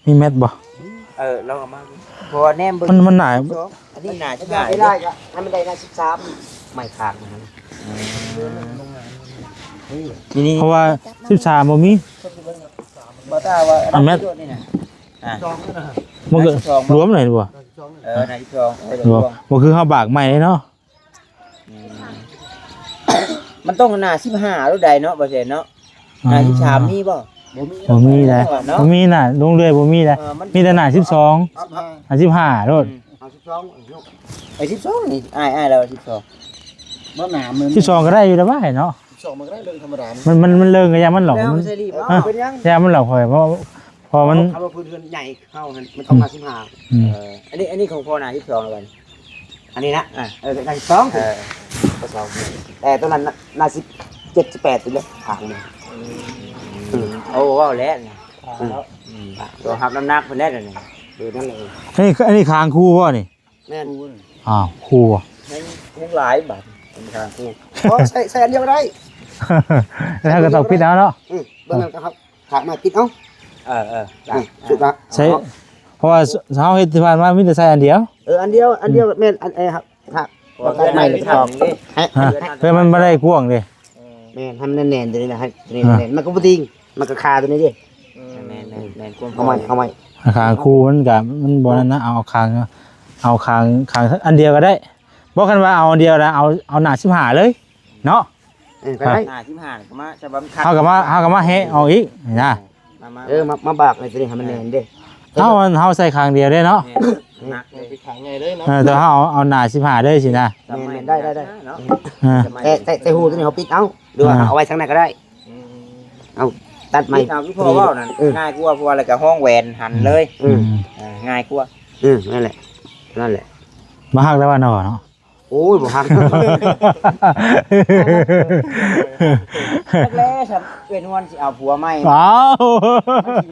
ມີແມັດບໍ່? ເອີ ລອງເອົາມາ ເພາະວ່າແນມເບິ່ງ ມັນ ມັນໜ້າ ສິບສອງ ອັນນີ້ໜ້າສິບຫ້າ ໄດ້ກໍໃຫ້ມັນໄດ້ໜ້າສິບສາມ ໄມ້ຄາງນະ. ອືມ ນີ້ ນີ້ ເພາະວ່າສິບສາມບໍ່ມີ ບໍ່ ຖ້າວ່າ ອັນແມັດ ອັນນີ້ນະ ອ່າ ມັນກໍລວມເລີຍບໍ່? ເອີ ໜ້າສິບສອງ ເອີ ລວມ ລວມ ບໍ່ຄືເຮົາບາກໃໝ່ເນາະ. ອືມ ມັນຕ້ອງໜ້າສິບຫ້າໂລດໃດເນາະ ບໍ່ແຊນເນາະ. ອ່າ ໜ້າສິບສາມມີບໍ່? ບໍ່ມີ ບໍ່ມີໄດ໋ ເນາະ ບໍ່ມີນະ ລົງເລື້ອຍບໍ່ມີໄດ໋. ເອີ ມັນ ມີແຕ່ໜ້າສິບສອງ ສິບຫ້າ ໜ້າສິບຫ້າໂລດ. ອືມ ເອົາສິບສອງ ເອົາສິບສອງນີ້ ອ້າຍ ອ້າຍລາວວ່າສິບສອງ ບໍ່ໜ້າ ສິບສອງກໍໄດ້ຢູ່ແລ້ວວ່າເນາະ. ສິບສອງມັນກໍໄດ້ເລື່ອງທຳມະດາ ມັນ ມັນ ມັນເລີງກໍຢ່າມັນຫຼອກ ມັນ ເອີ ເອີ ເປັນຫຍັງ ຢ່າມັນຫຼອກຂ້ອຍ ເພາະ ເພາະມັນ ເອົາ ເອົາພື້ນເຮືອນໃຫຍ່ເຮົາຫັ້ນ ມັນຕ້ອງໜ້າສິບຫ້າ. ອືມ ເອີ ອັນນີ້ ອັນນີ້ຂອງພໍ່ໜ້າສິບສອງແລ້ວບັດນີ້ ອັນນີ້ນະ ອ່າ ເອີ ໜ້າສິບສອງ ເອີ ແຕ່ຕົວນັ້ນໜ້າ ໜ້າສິບເຈັດ ສິບແປດນີ້ແຫຼະ ຂາງນີ້. ອືມ ອືມ ໂອ້ ເວົ້າແລ້ວນີ້ ອືມ ເນາະ ອືມ ຕົວຮັບນ້ຳໜັກເພິ່ນແລ້ວນີ້. ເອີ ນັ້ນແຫຼະ ເອີ ອັນນີ້ ອັນນີ້ຄາງຄູບໍ່ນີ້? ແມ່ນ ອ້າວ ຄູບໍ່ ແຮງ ແຮງຫຼາຍບາດ ເປັນຄາງຄູ. ບໍ່ ໃສ່ ໃສ່ອັນດຽວກໍໄດ້ ແລ້ວເຮົາກໍຕ້ອງປິດເອົາເນາະ. ອືມ ເບິ່ງນັ້ນກໍ ຂາກມາປິດເອົາ. ເອີ ເອີ ອືມ ສຸດລະ ໃສ່ ເພາະວ່າເຮົາເຮັດທີ່ຜ່ານມາມີແຕ່ໃສ່ອັນດຽວ. ເອີ ອັນດຽວ ອັນດຽວ ອືມ ແມ່ນ ອັນ ເອີ ຫາກ ຫາກ ເພາະວ່າ ຫາກໄມ້ ເພື່ອນ ຕອກ ເດ້ ຮະ ເພື່ອນ ເພື່ອມັນບໍ່ໄດ້ກວ້າງເດ້. ເອີ ແມ່ນ ໃຫ້ມັນແໜ້ນໆ ຕົວນີ້ນະ ໃຫ້ຕົວນີ້ ອ່າ ແໜ້ນໆ ມັນກໍບໍ່ຕິງ ມັນກໍຄາຕົວນີ້ເດ້. ແມ່ນໆໆ ຄວາມໝາຍ ຄວາມໝາຍ ຄາງຄູມັນກະ ມັນບໍ່ນັ້ນນະ ເອົາຄາງ ເອົາຄາງ ຄາງອັນດຽວກໍໄດ້. ບໍ່ ຄັນວ່າເອົາອັນດຽວນະ ເອົາ ເອົາໜ້າສິບຫ້າເລີຍເນາະ. ເອີ ກໍໄດ້ ໜ້າສິບຫ້າກໍມາ ສະບັບ ເຮົາກໍມາ ເຮົາກໍມາແຫະອອກອີກນະ. ມາ ມາ ເອີ ມາ ມາບາກໃນຕົວນີ້ໃຫ້ມັນແໜ້ນເດ້. ເຮົາ ເຮົາໃສ່ຄາງດຽວເດ້ເນາະ. ແມ່ນ ໜັກເລີຍ ເປັນຄາງໃຫຍ່ເລີຍເນາະ. ເອີ ແຕ່ເຮົາເອົາ ເອົາໜ້າສິບຫ້າເລີຍຊີ້ນະ. ແມ່ນໆ ໄດ້ໆໆ ເນາະ. ເອີ ແຕ່ ແຕ່ ແຕ່ຮູຕົວນີ້ເຮົາປິດເອົາ ຫຼືວ່າ ອ່າ ເອົາໄວ້ທາງໃນກໍໄດ້. ອືມ ເອົາຕັດໃໝ່ ປິດເອົາ ຄືພໍ່ເວົ້ານັ້ນ ເອີ ງ່າຍກວ່າ ເພາະວ່າແລ້ວກໍຮ້ອງແຫວນຫັ້ນເລີຍ. ອືມ ເອີ ງ່າຍກວ່າ. ເອີ ນັ້ນແຫຼະ ນັ້ນແຫຼະ ບໍ່ຮັກແລ້ວວ່າເນາະ. ໂອ້ຍ ບໍ່ຮັກ ເອີ ຈັກແລ້ວຊັ້ນ ເອື້ອຍນວນຊິເອົາຜົວໃໝ່ ເອົາ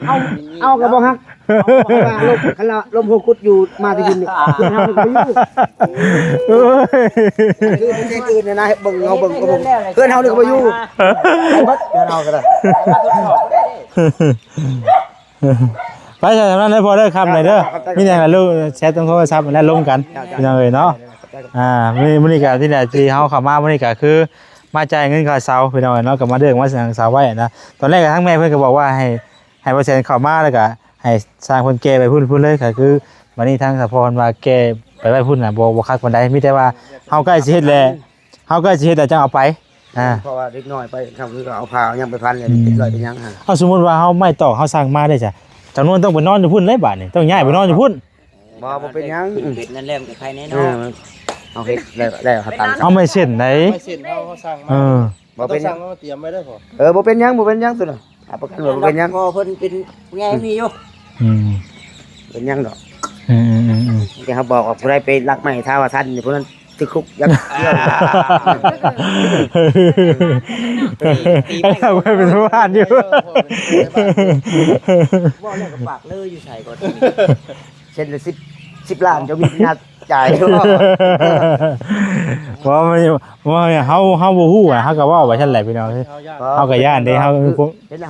ເອົາ ເອົາກໍບໍ່ຮັກ ເອົາບໍ່ຮັກ ລົມ ຄັນລະລົມຫົວກຸດຢູ່ມາແຕ່ຢູ່ນີ້ ເພື່ອນເຮົານີ້ກໍບໍ່ຢູ່ ເອີຍ ຄືປະເທດອື່ນນະ ເບິ່ງເຮົາເບິ່ງ ເບິ່ງ ເພື່ອນເຮົານີ້ກໍບໍ່ຢູ່ ໃຫ້ເບິດເພື່ອນເຮົາກໍໄດ້ ໄປຊະ ສ່ຳນັ້ນເດີພໍ່ເດີ ຄ່ຳແລ້ວເດີ ມີຫຍັງລະລູກແຊັດທາງໂທລະສັບແລ້ວລົມກັນ ເຈົ້າໆ ພີ່ນ້ອງເອີຍເນາະ ເຈົ້າໆ ອ່າ ມື້ ມື້ນີ້ກໍທີ່ແຫຼະທີ່ເຮົາເຂົ້າມາມື້ນີ້ກໍຄືມາຈ່າຍເງິນຄ່າເຊົ່າພີ່ນ້ອງເອີຍເນາະ ກໍມາເດີກມາຫຍັງເຊົ່າໄວ້ນະ ຕອນແລກກໍທາງແມ່ເພິ່ນກໍບອກວ່າໃຫ້ ໃຫ້ບໍ່ແສນເຂົ້າມາ ແລ້ວກໍໃຫ້ຊ່າງເພິ່ນແກ່ໄປພຸ້ນ ພຸ້ນເລີຍ ກໍຄືບັດນີ້ທາງສະພອນວ່າແກ່ໄປໄວ້ພຸ້ນນະ ບໍ່ ບໍ່ຄັກປານໃດ ມີແຕ່ວ່າເຮົາໃກ້ຊິເຮັດແຫຼະ ເຮົາໃກ້ຊິເຮັດແລ້ວຈັ່ງເອົາໄປ ອ່າ ເພາະວ່າເດັກນ້ອຍໄປ ເຂົາຄືເຂົາເອົາຜ້າເອົາຫຍັງໄປພັນແລ້ວ ອືມ ເປັນລອຍເປັນຫຍັງ ເອົາ ສົມມຸດວ່າເຮົາໄມ້ຕອກເຮົາສັ່ງມາເດ້ຊະ ຈຳນວນຕ້ອງໄປນອນຢູ່ພຸ້ນເດ້ບາດນີ້ ຕ້ອງຍ້າຍໄປນອນຢູ່ພຸ້ນ ບໍ່ ບໍ່ເປັນຫຍັງ ເປັນນັ້ນແລ້ວມັນກໍໄຄແນ່ເນາະ ເອີ ເຮົາເຮັດແລ້ວ ແລ້ວເຮົາຕັນ ເອົາໄມ້ເສັ້ນໃດ ເອົາໄມ້ເສັ້ນເຮົາ ເຮົາສັ່ງມາ ເອີ ບໍ່ເປັນຫຍັງ ເຮົາຕຽມໄວ້ເດີພໍ່ ເອີ ບໍ່ເປັນຫຍັງ ບໍ່ເປັນຫຍັງຕົວນັ້ນ ຮັບປະກັນວ່າບໍ່ເປັນຫຍັງ ພໍ່ເພິ່ນເປັນຜູ້ໃຫຍ່ມີຢູ່ ອືມ ເປັນຫຍັງດອກ ອືມໆໆໆ ແຕ່ເຮົາບອກວ່າຜູ້ໃດໄປລັກໄມ້ທ້າວອາທັນນີ້ ຜູ້ນັ້ນ ຕິດຄຸກຢ່າງດຽວ ໃຫ້ເຂົາໄປເປັນຜູ້ບ້ານຢູ່ ເວົ້າແລ້ວກໍປາກເລີຢູ່ໃສກໍ ເຊັ່ນລະສິບ ສິບລ້ານ ເຈົ້າມີປັນຍາຈ່າຍບໍ່? ບໍ່ ມັນ ເຮົາ ເຮົາບໍ່ຮູ້ນະ ເຮົາກໍເວົ້າໄປຊັ້ນແຫຼະພີ່ນ້ອງ ເຮົາກໍຢ້ານເດ້ ເຮົາ ເຮັດ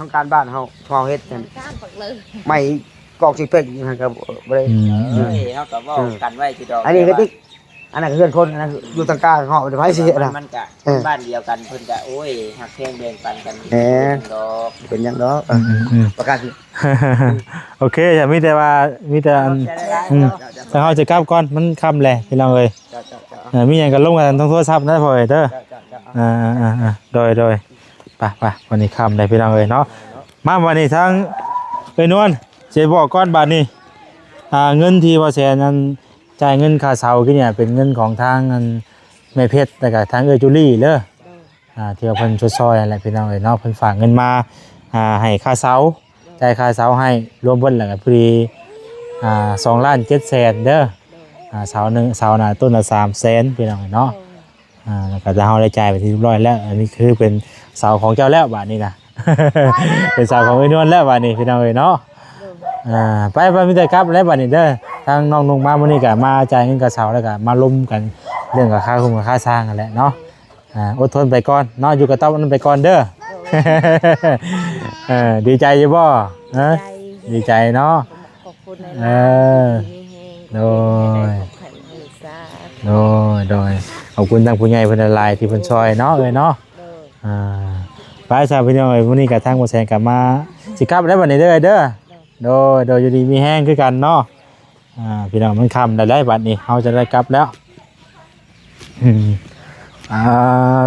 ຂອງການບ້ານເຮົາ ເຮົາເຮັດນັ້ນ ໄມ້ກອກຊິເພັກຢູ່ຫັ້ນກໍບໍ່ໄດ້ ອືມ ເອີຍ ເຮົາກໍເວົ້າກັນໄວ້ຢູ່ດອກ ອັນນີ້ກໍຕິ ອັນນັ້ນກໍເຮືອນຄົນ ອັນນັ້ນຢູ່ຕ່າງກາງເນາະ ບໍ່ໄດ້ໃຜຊິເຮັດນະ ມັນກໍ ເອີ ບ້ານດຽວກັນ ເພິ່ນກໍ ໂອ້ຍ ຮັກແພງແບ່ງປັນກັນ ແມ່ນດອກ ເປັນຫຍັງດອກ ອືມໆໆ ປະກາດ ໂອເຄ ມີແຕ່ວ່າ ມີແຕ່ອັນ ອືມ ທາງເຮົາຈະກັບກ່ອນ ມັນຄ່ຳແຫຼະພີ່ນ້ອງເອີຍ ເຈົ້າໆໆ ເອີ ມີຫຍັງກໍລົມກັນທາງໂທລະສັບນະພໍ່ເອີຍເດີ ເຈົ້າໆໆ ເອີໆ ໂດຍໆ ໄປໆ ວັນນີ້ຄ່ຳແລ້ວພີ່ນ້ອງເອີຍເນາະ ມາບັດນີ້ທາງເອື້ອຍນວນ ຊິບອກກ່ອນບາດນີ້ ອ່າ ເງິນທີ່ບໍ່ແສນນັ້ນ ຈ່າຍເງິນຄ່າເຊົ່າກິນນີ້ເປັນເງິນຂອງທາງອັນແມ່ເພັດ ແລ້ວກໍທາງເອື້ອຍຈູລີເດີ ໂດຍ ອ່າ ທີ່ວ່າເພິ່ນຊົດຊ່ອຍຫັ້ນແຫຼະພີ່ນ້ອງເອີຍເນາະ ເພິ່ນຝາກເງິນມາ ອ່າ ໃຫ້ຄ່າເຊົ່າ ໂດຍ ຈ່າຍຄ່າເຊົ່າໃຫ້ລວມເບິດແລ້ວກໍພໍດີ ອ່າ ສອງລ້ານເຈັດແສນເດີ ໂດຍ ອ່າ ເສົາໜຶ່ງ ເສົານະ ຕົ້ນລະສາມແສນພີ່ນ້ອງເອີຍເນາະ ໂດຍ ອ່າ ແລ້ວກໍເຮົາໄດ້ຈ່າຍໄປທີ່ຮຽບຮ້ອຍແລ້ວ ອັນນີ້ຄືເປັນເສົາຂອງເຈົ້າແລ້ວບາດນີ້ນະ ເປັນເສົາຂອງເອື້ອຍນວນແລ້ວບາດນີ້ພີ່ນ້ອງເອີຍເນາະ ໂດຍ ອ່າ ໄປໆ ມີແຕ່ກັບແລ້ວບາດນີ້ເດີ ທາງນ້ອງນຸ່ງມາມື້ນີ້ກໍມາຈ່າຍເງິນຄ່າເຊົ່າ ແລ້ວກໍມາລົມກັນເລື່ອງຄ່າໂຄງຄ່າຊ່າງຫັ້ນແຫຼະເນາະ ອ່າ ອົດທົນໄປກ່ອນເນາະ ຢູ່ກະຕອບນັ້ນໄປກ່ອນເດີ ໂດຍ ເອີ ດີໃຈຢູ່ບໍ່? ຮະ? ດີໃຈ ດີໃຈເນາະ ຂອບຄຸນຫຼາຍໆ ເອີ ທີ່ມີແຮງ ໂດຍ ຢູ່ດີມີແຮງ ໃຫ້ຄວາມແຂງໃຫ້ສາ ໂດຍ ໂດຍ ຂອບຄຸນທາງຜູ້ໃຫຍ່ເພິ່ນຫຼາຍໆ ທີ່ເພິ່ນຊ່ອຍເນາະ ໂດຍ ເອື້ອຍເນາະ ໂດຍ ອ່າ ໄປຊະພີ່ນ້ອງເອີຍ ມື້ນີ້ກະທາງບໍ່ແສນກະມາ ຊິກັບແລ້ວບັດນີ້ເດີ ເດີ ໂດຍ ໂດຍ ໂດຍ ຢູ່ດີມີແຮງຄືກັນເນາະ ອ່າ ພີ່ນ້ອງ ມັນຄ່ຳແລ້ວໃດ໋ ບັດນີ້ເຮົາຈະໄດ້ກັບແລ້ວ ອືມ ອ່າ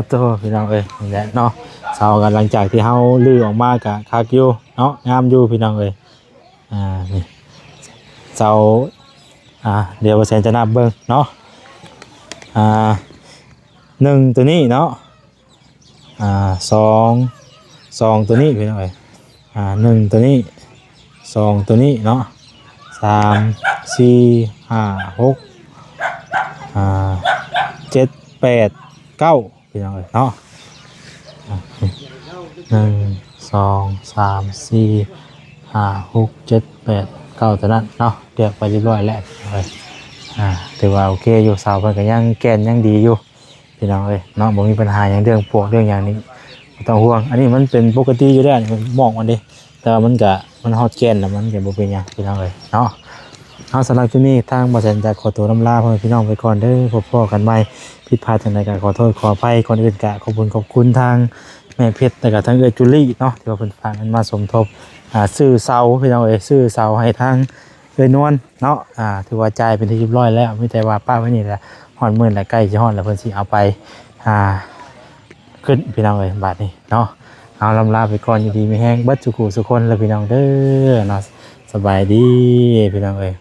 ໂຕ ພີ່ນ້ອງເອີຍ ນີ້ແຫຼະເນາະ ເສົາກໍຫຼັງຈາກທີ່ເຮົາຮື້ອອກມາກໍຄັກຢູ່ເນາະ ງາມຢູ່ພີ່ນ້ອງເອີຍ ອ່າ ນີ້ ເສົາ ອ່າ ດຽວບໍ່ແສນຈະນັບເບິ່ງເນາະ ອ່າ ໜຶ່ງ ໂຕນີ້ເນາະ ອ່າ ສອງ ສອງ ໂຕນີ້ພີ່ນ້ອງເອີຍ ອ່າ ໜຶ່ງ ໂຕນີ້ ສອງ ໂຕນີ້ເນາະ ສາມ ສີ່ ຫ້າ ຫົກ ອ່າ ເຈັດ ແປດ ເກົ້າ ພີ່ນ້ອງເອີຍເນາະ ອ່າ ໜຶ່ງ ສອງ ສາມ ສີ່ ຫ້າ ຫົກ ເຈັດ ແປດ ເກົ້າ ໂຕນັ້ນເນາະ ເລືອກໄປຮຽບຮ້ອຍແລ້ວ ພີ່ນ້ອງເອີຍ ອ່າ ຖືວ່າໂອເຄຢູ່ ເສົາເພິ່ນກໍຍັງແກ່ນຍັງດີຢູ່ ພີ່ນ້ອງເອີຍເນາະ ບໍ່ມີບັນຫາຫຍັງເລື່ອງປວກເລື່ອງຫຍັງນີ້ ບໍ່ຕ້ອງຫ່ວງ ອັນນີ້ມັນເປັນປົກກະຕິຢູ່ແລ້ວ ໝອກມັນເດ້ ແຕ່ວ່າມັນກະ ມັນຮອດແກ່ນແລ້ວ ມັນກະບໍ່ເປັນຫຍັງພີ່ນ້ອງເອີຍເນາະ ເອົາ ສຳລັບຄລິບນີ້ທາງບໍ່ແສນຈະຂໍຕົວລຳລາພໍ່ແມ່ພີ່ນ້ອງໄປກ່ອນເດີ ພົບພໍ້ກັນໃໝ່ ຜິດພາດຈັ່ງໃດກະຂໍໂທດຂໍອະໄພ ກ່ອນອື່ນກະຂອບຄຸນ ຂອບຄຸນທາງແມ່ເພັດ ແລ້ວກະທາງເອື້ອຍຈູລີເນາະ ທີ່ວ່າເພິ່ນຝາກເງິນມາສົມທົບ ອ່າ ຊື້ເສົາພີ່ນ້ອງເອີຍ ຊື້ເສົາໃຫ້ທາງເອື້ອຍນວນເນາະ ອ່າ ຖືວ່າຈ່າຍເປັນທີ່ຮຽບຮ້ອຍແລ້ວ ມີແຕ່ວ່າປະໄວ້ນີ້ແຫຼະ ຮອດມື້ແລ້ວ ໃກ້ຊິຮອດແລ້ວ ເພິ່ນຊິເອົາໄປ ອ່າ ຂຶ້ນພີ່ນ້ອງເອີຍ ບາດນີ້ເນາະ ເຮົາລຳລາໄປກ່ອນ ຢູ່ດີມີແຮງເບິດສູ່ຜູ້ສູ່ຄົນລະພີ່ນ້ອງເດີເນາະ ສະບາຍດີພີ່ນ້ອງເອີຍ.